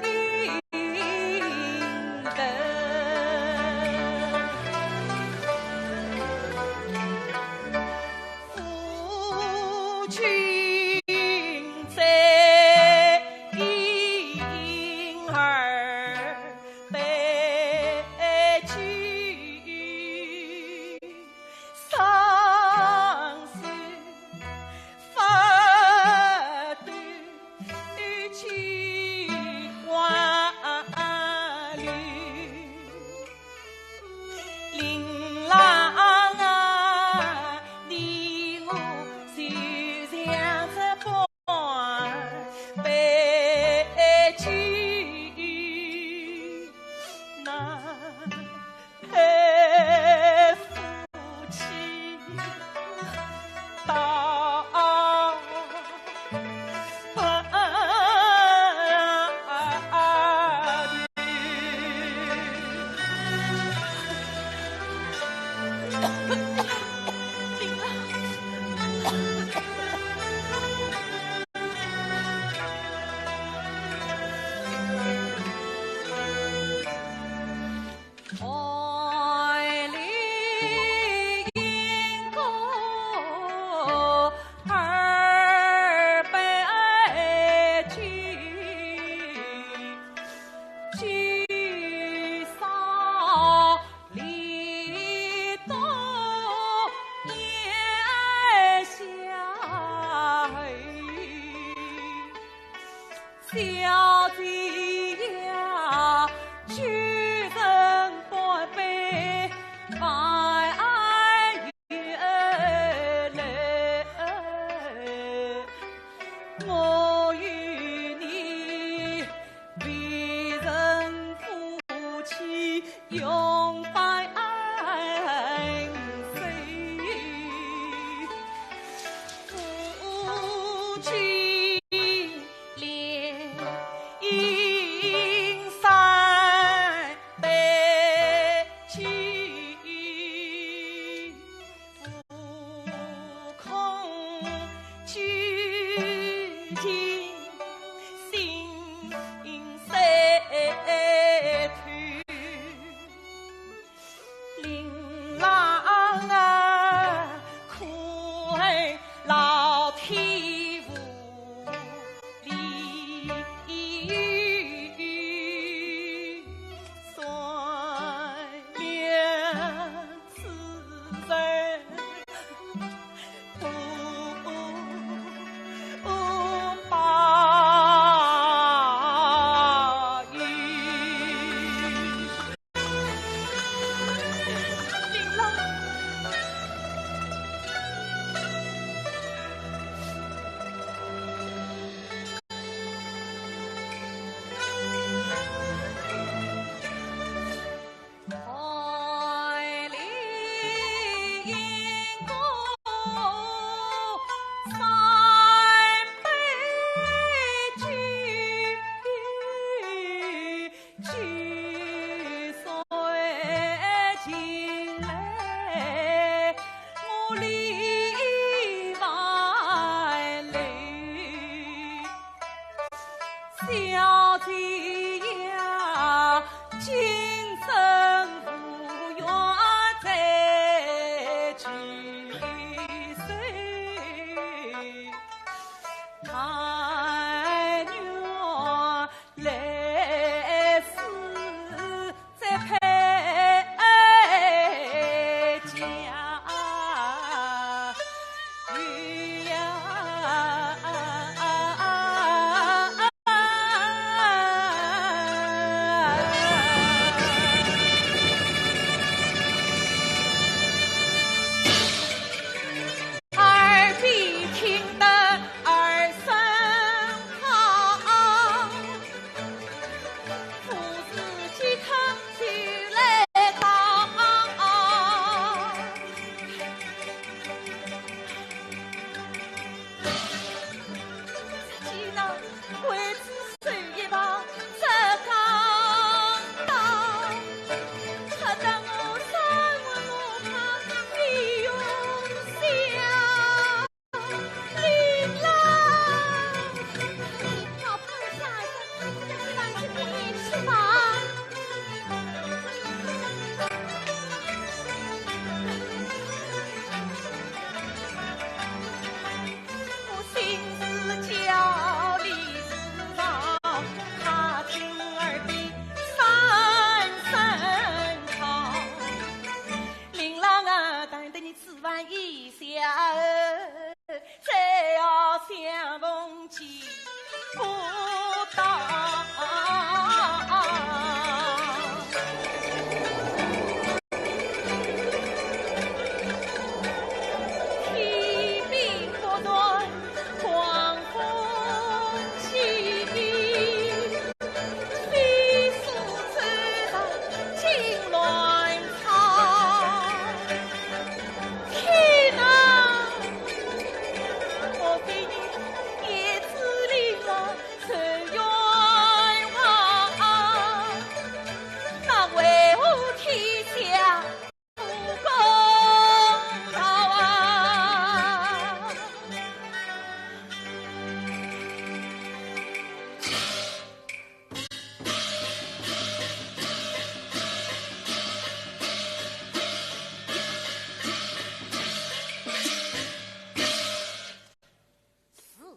营城。此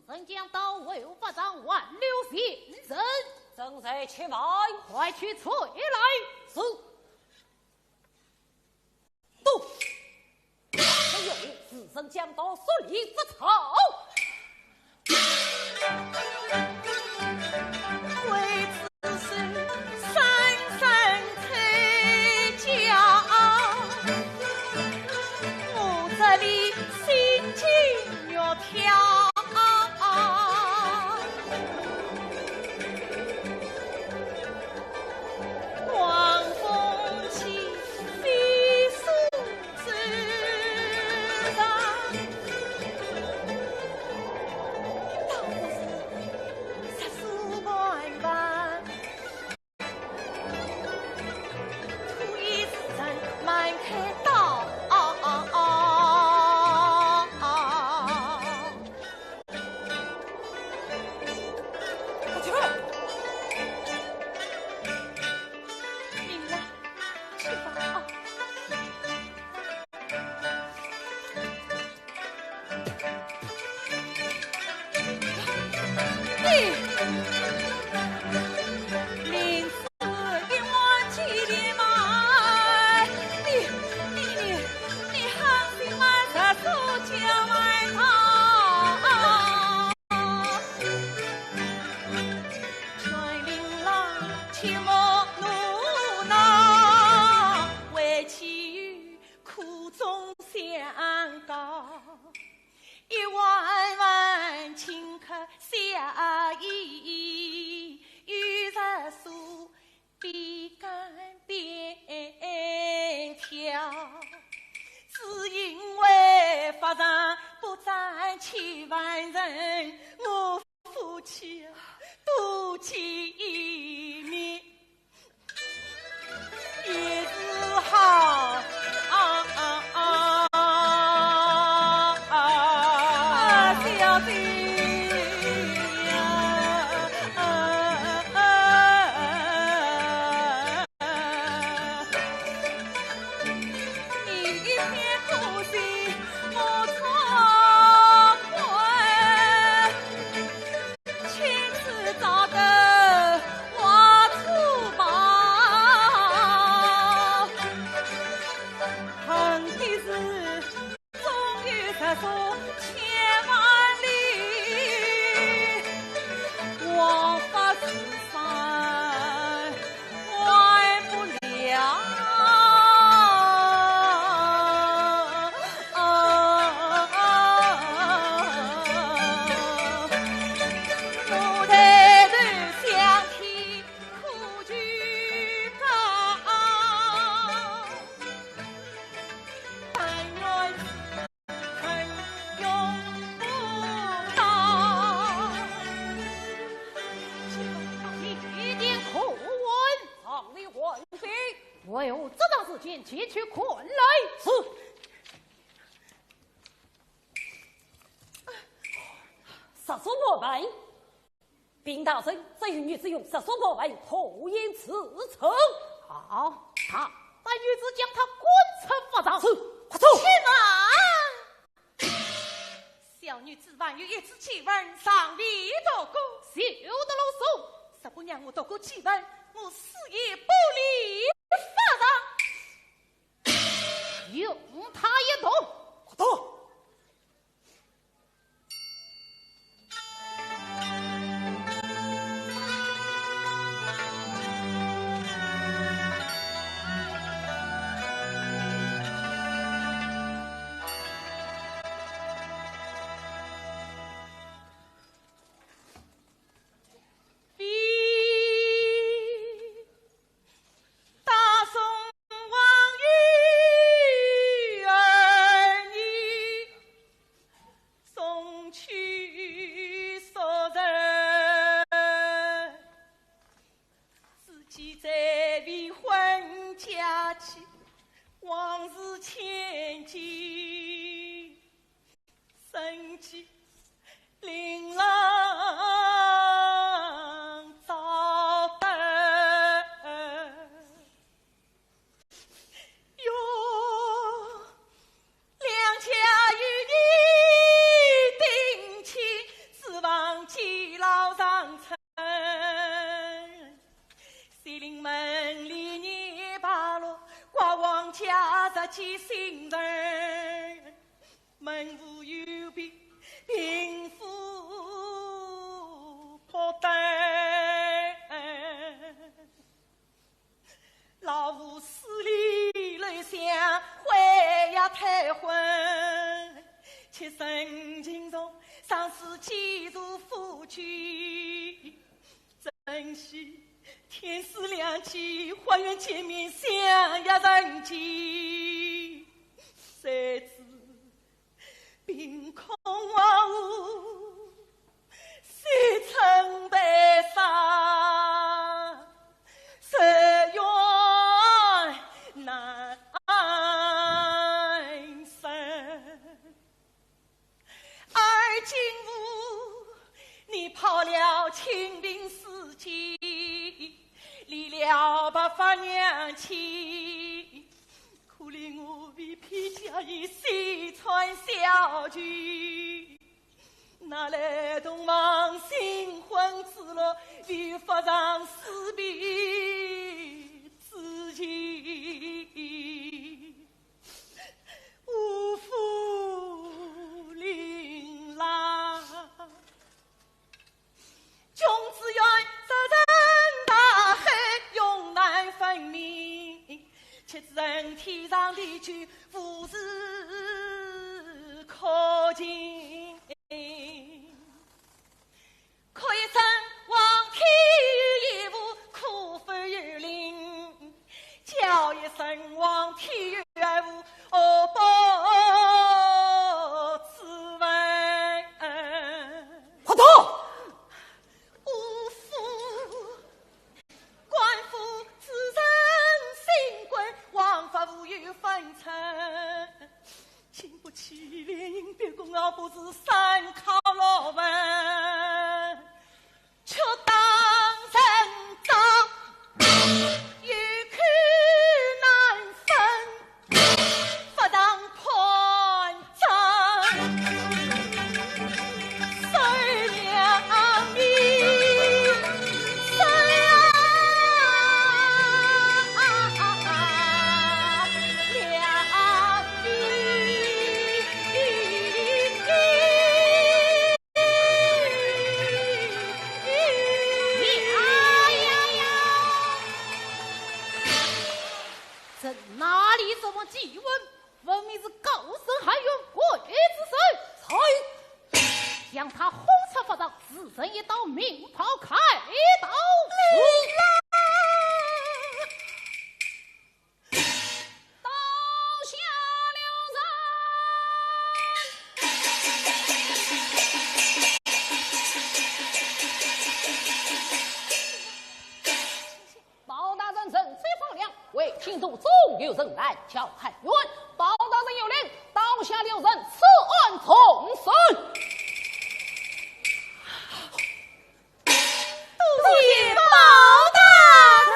人将到后法场挽留前程。正在且慢。快去催来。是。 都。哎呦，自身将到，速立法场。为此身身催驾，我这里心惊肉跳。 狂风起，飞速之上。相告，一碗碗清客下咽，有十数边干边挑。只因为法场不占千万人，我夫妻啊，多见一面。 也是好。啊啊啊啊！啊，小姐呀，啊啊啊！你一片苦心莫错怪。 青丝早得画粗暴，恨的是终有十数千万里，枉法自杀。 管不了。我抬头向天苦求告，但愿 曾用不到。你一定可恨上了官非，为何这桩事情前去看来？是。十数我们 禀大人，这位女子用十数我们拖延此仇。好，大胆女子，将她赶出法场。是，快走。且慢！小女子还有一纸祭文尚未读过。休得啰嗦，若不让我读过祭文，我死也不离法场。容她一读。快读。大宋王与儿女，送去数日，自己再未还家期，往事千千。 生计令郎早得哟，两家有你定亲，指望耆老长成。 谁令门里年八落，寡王家日见新人，门户有别，贫富不等。老夫势利，楼下会也太昏，妾身情重，上司几度夫君。 珍惜天赐良机，花园见面相约人间。谁知凭空荒芜，谁曾悲伤，谁愿难生。 而今无你，抛了清贫世间，离了白发娘亲，可怜我未配佳人，身穿小裙，哪来同往新婚之乐，与法场死别之情？ 无福临郎。君子远，责人大黑，永难分明。岂知恩天长地久，无事不是三考六问，却当成招，有口难分，不当判斩。 这哪里什么祭文？分明是高升含冤鬼之首。在。将他轰出法场，自成一道名袍铐刀。是。刀下留人。 包大人人最风凉，为京都总有人来叫喊冤。包大人有令，刀下留人，此案重审。多谢包大人。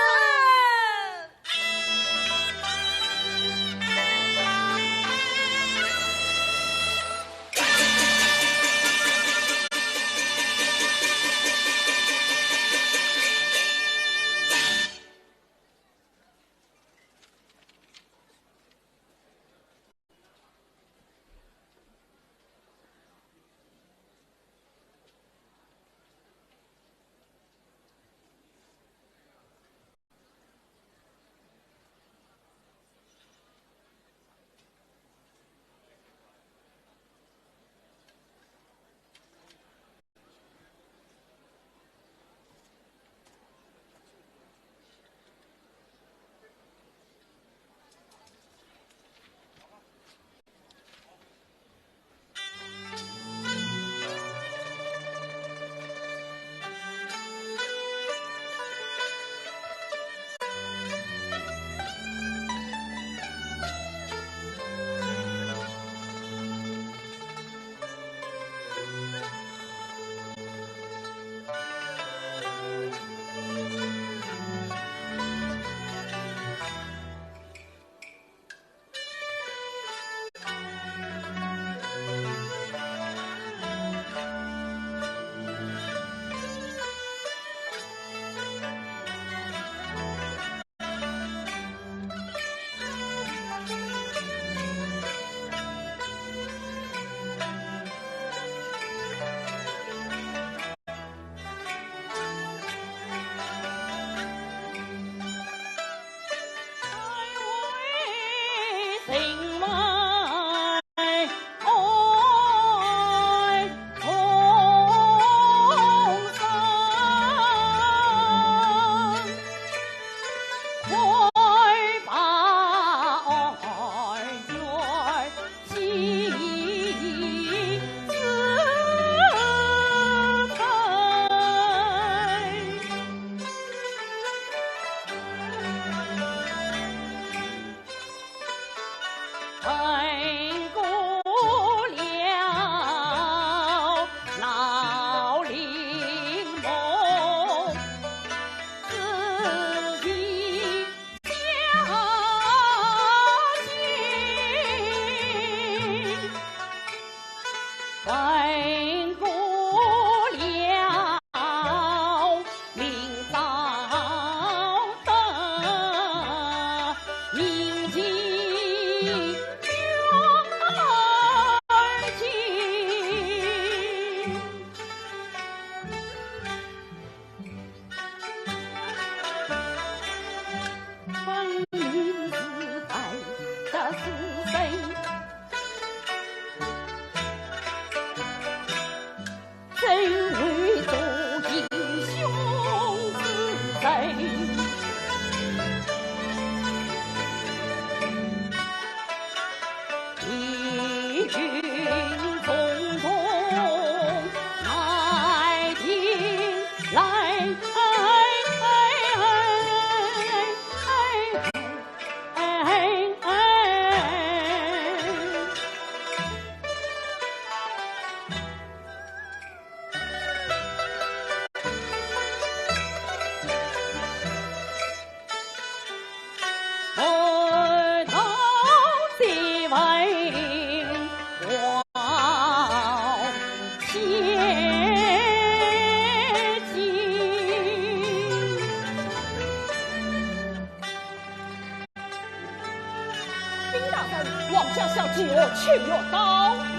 就去，越到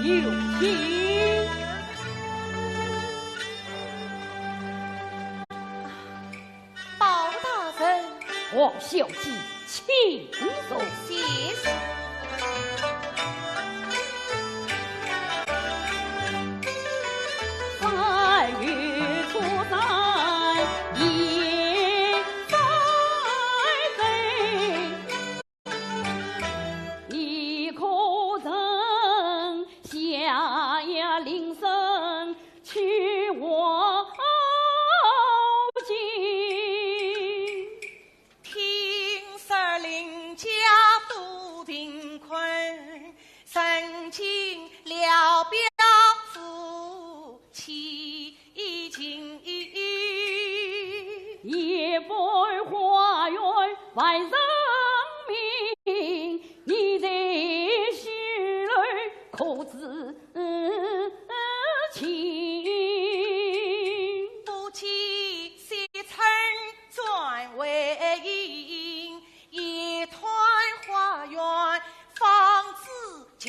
有情。包大人。王小姐，请坐。谢谢。三月初三，雁飞飞。 你可曾下呀林深去望京？听说邻家多贫困，曾经聊表夫妻 情。一幅花园万人迷，你在西楼可知情？不见西窗未映，夜探花园 方知情。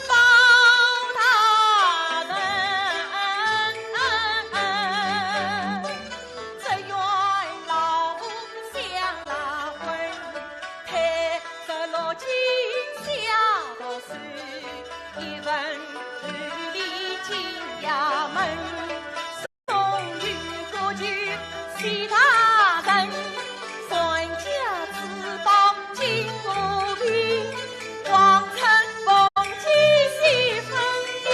包大人，只愿老夫相拉婚，推着罗巾下读书，一人独立进衙门。 终于各具西大人，传家之宝金鼓瓶，望春风解西风衣，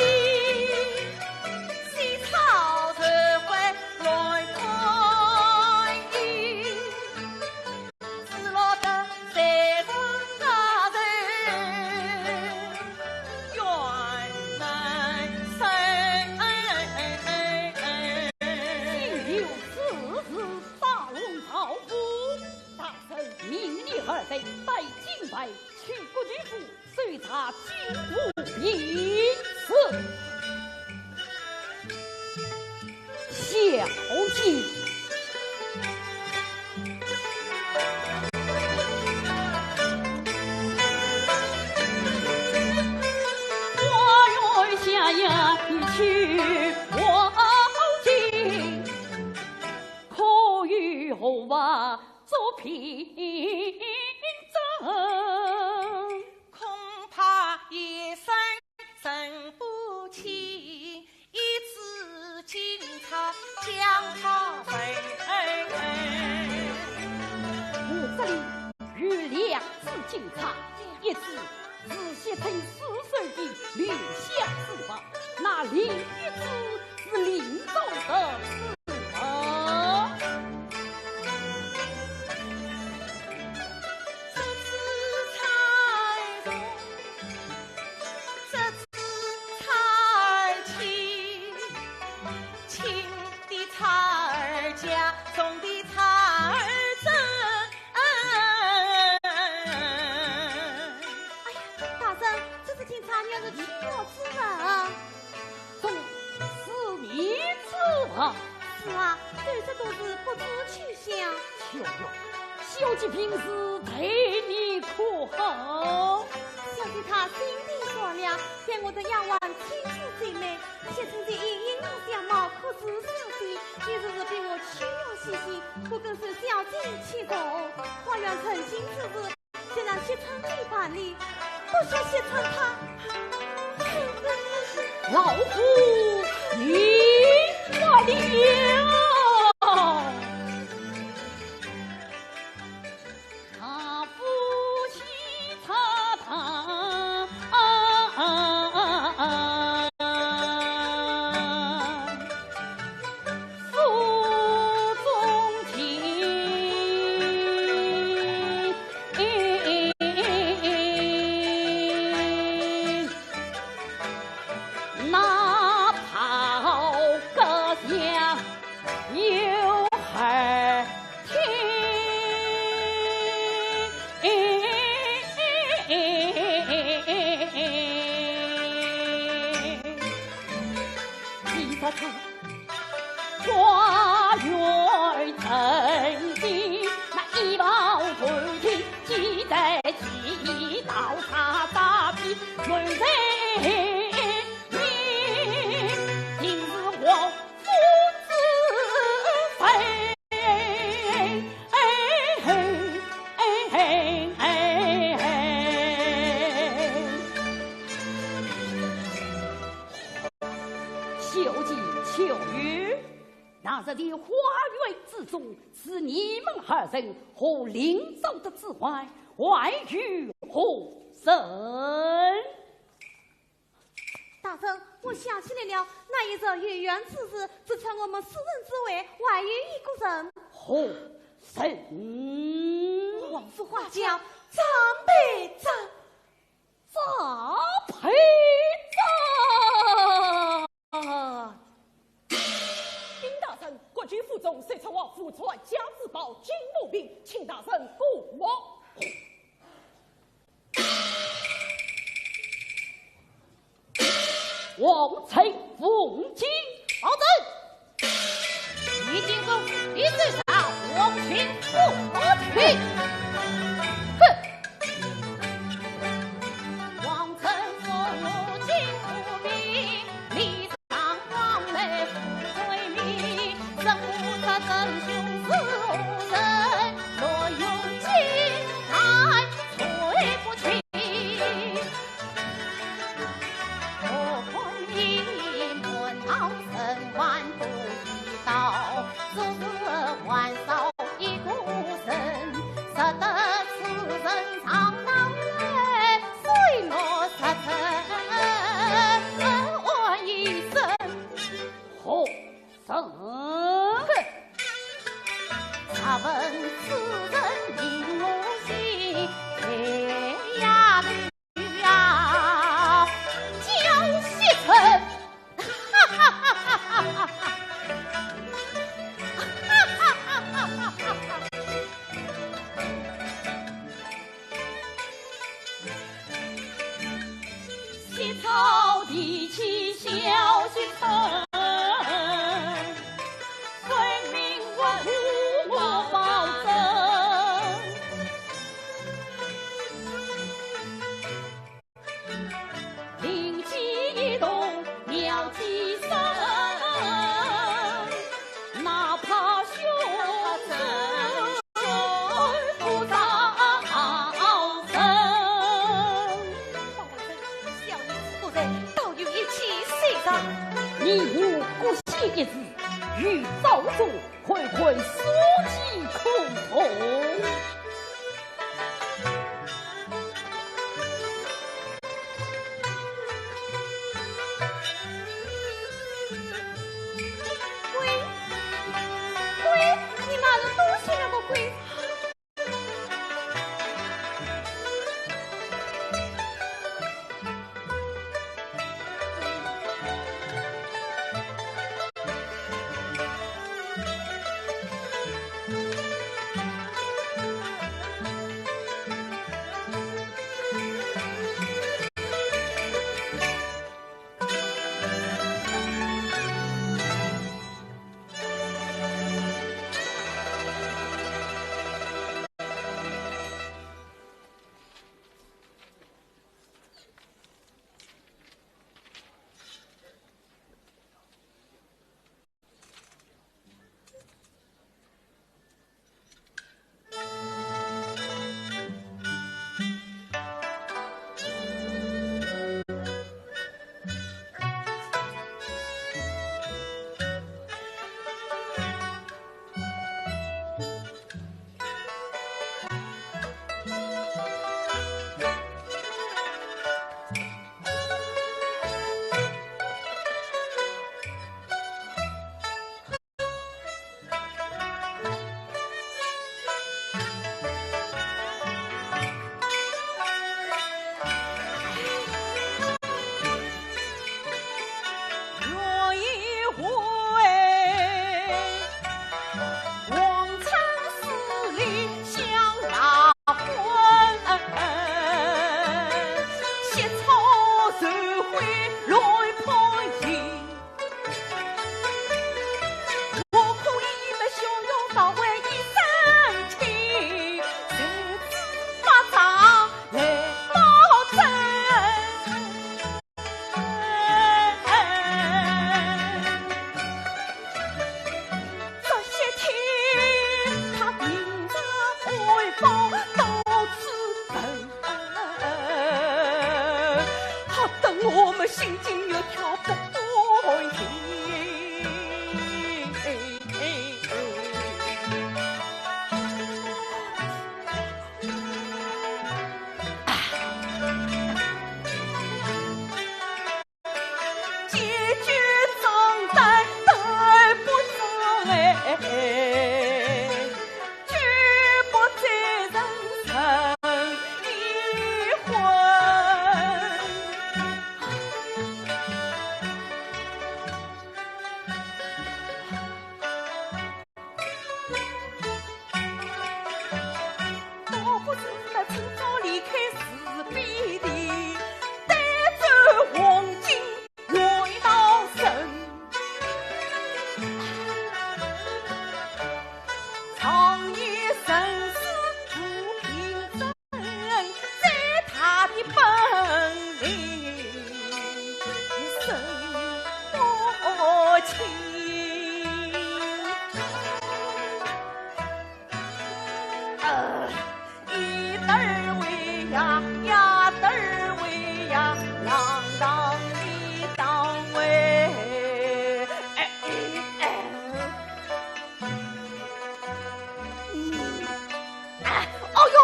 西草蛇会乱翻衣。 是落得山中高人，远难寻。竟有此事，大龙朝府大人命你二人带金牌去各地府 搜查金鼓一事。小姐。花园下呀，你去望京，可有何话 做凭证。恐怕夜深人不清，一支警差将他问。我这里有两支警差，一支是写成书生的留下之法，那另一支 是林中的刺客。这支钗重，这支钗轻，轻的钗儿假，重的钗儿真。 哎呀，大人，这支金钗原是曲玉之物。这是你之物？是啊，走失多时，不知去向。秋月，小姐平时待你可好？小姐她心地善良，待我的丫鬟亲如姐妹， 写成的影印相貌可是小姐，你若是比我曲玉些许，可更受小姐器重。花园成亲之日，就让惜春给办理，不许惜春她。老夫明白了。 花园成亲，那一望头顶，记在问罪名，定是王夫之罪。小姐秋月，那日的花园之中，除你们二人和林昭德之外，还有何人？大人，我想起来了，那一日游园之时，除了我们四人之外，还有一个人。何人？王府花轿张佩珍。 张佩珍。禀大人，国舅府中搜出王府传家之宝金马并，请大人过目。王臣奉旨。王臣。 你竟敢一直上王亲不去。哼！王臣父亲不明，你上王来不罪名，怎不知真凶是何人？若有进来，罪不轻。 我观一门道，人万都已到，只是还少一个人，识得此人上堂来，谁若识真，问一声。何人？哼！若问此人名我姓，哎呀！ 呀，叫谢成。谢朝提起小谢成，分明我无我保证。 灵机一动妙计生，哪怕凶手不饶人。包大人，小女子果然倒有一计虽然。你我各献一计，与赵忠 看看所计可同。鬼，鬼，你们都是那个鬼。 大心惊肉跳不敢停。结局终端都不知哎，举步追人生一回。 倒不如得趁早离开自卑地，带走黄金回到身。常言人死如平生，再大的本领生不清。 呃，一得儿为呀，呀得儿为呀，郎当一当为。哎，哎，哎。嗯，哎，哦哟！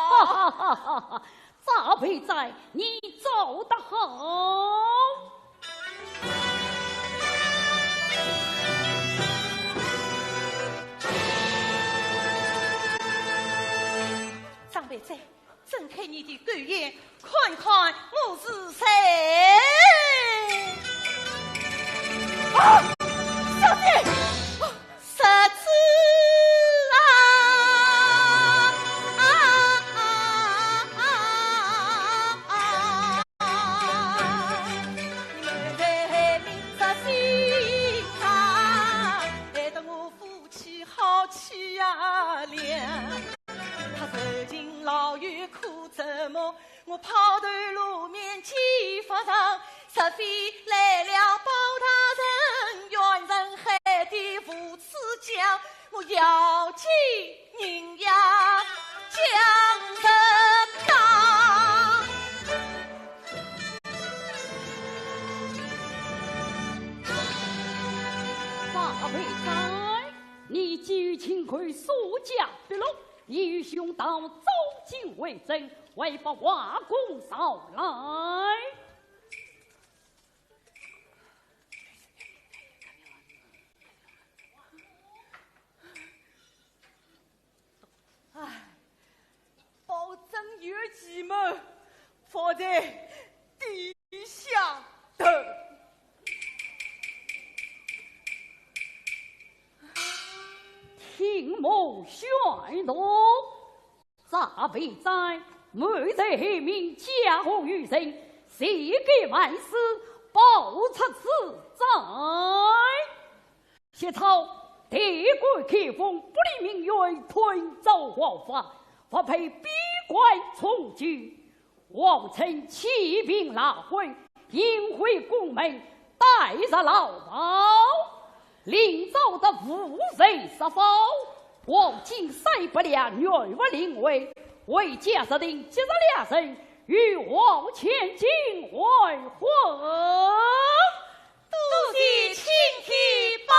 哈哈哈哈哈！翟肥哉，你做得好！张肥哉，睁开你的狗眼，看看我是谁！啊，小姐！ 侄子啊，啊，啊，啊，啊，啊，你们在明察心肠，害得我夫妻好凄呀凉。他受尽牢狱苦折磨， 我抛头露面几番场，实非来了包大人，冤人害得父子僵，我要紧银牙将人打。翟肥哉，你既然情愿舍家不落， 你与兄到左近为证，为保华宫朝来。唉，包拯有计谋，伏在地下等。 听我宣读，翟肥哉，满朝黑名，家国有人，谁敢万死，报出此罪。 写草，帝国开封，不理民怨，吞灶枉法，不配边关从军。王臣欺民赖官，引回宫门，戴入牢房。临朝的无罪释放，黄金三百两，原物临回，回家设定，即日良辰，与王千金完婚。 多谢青天保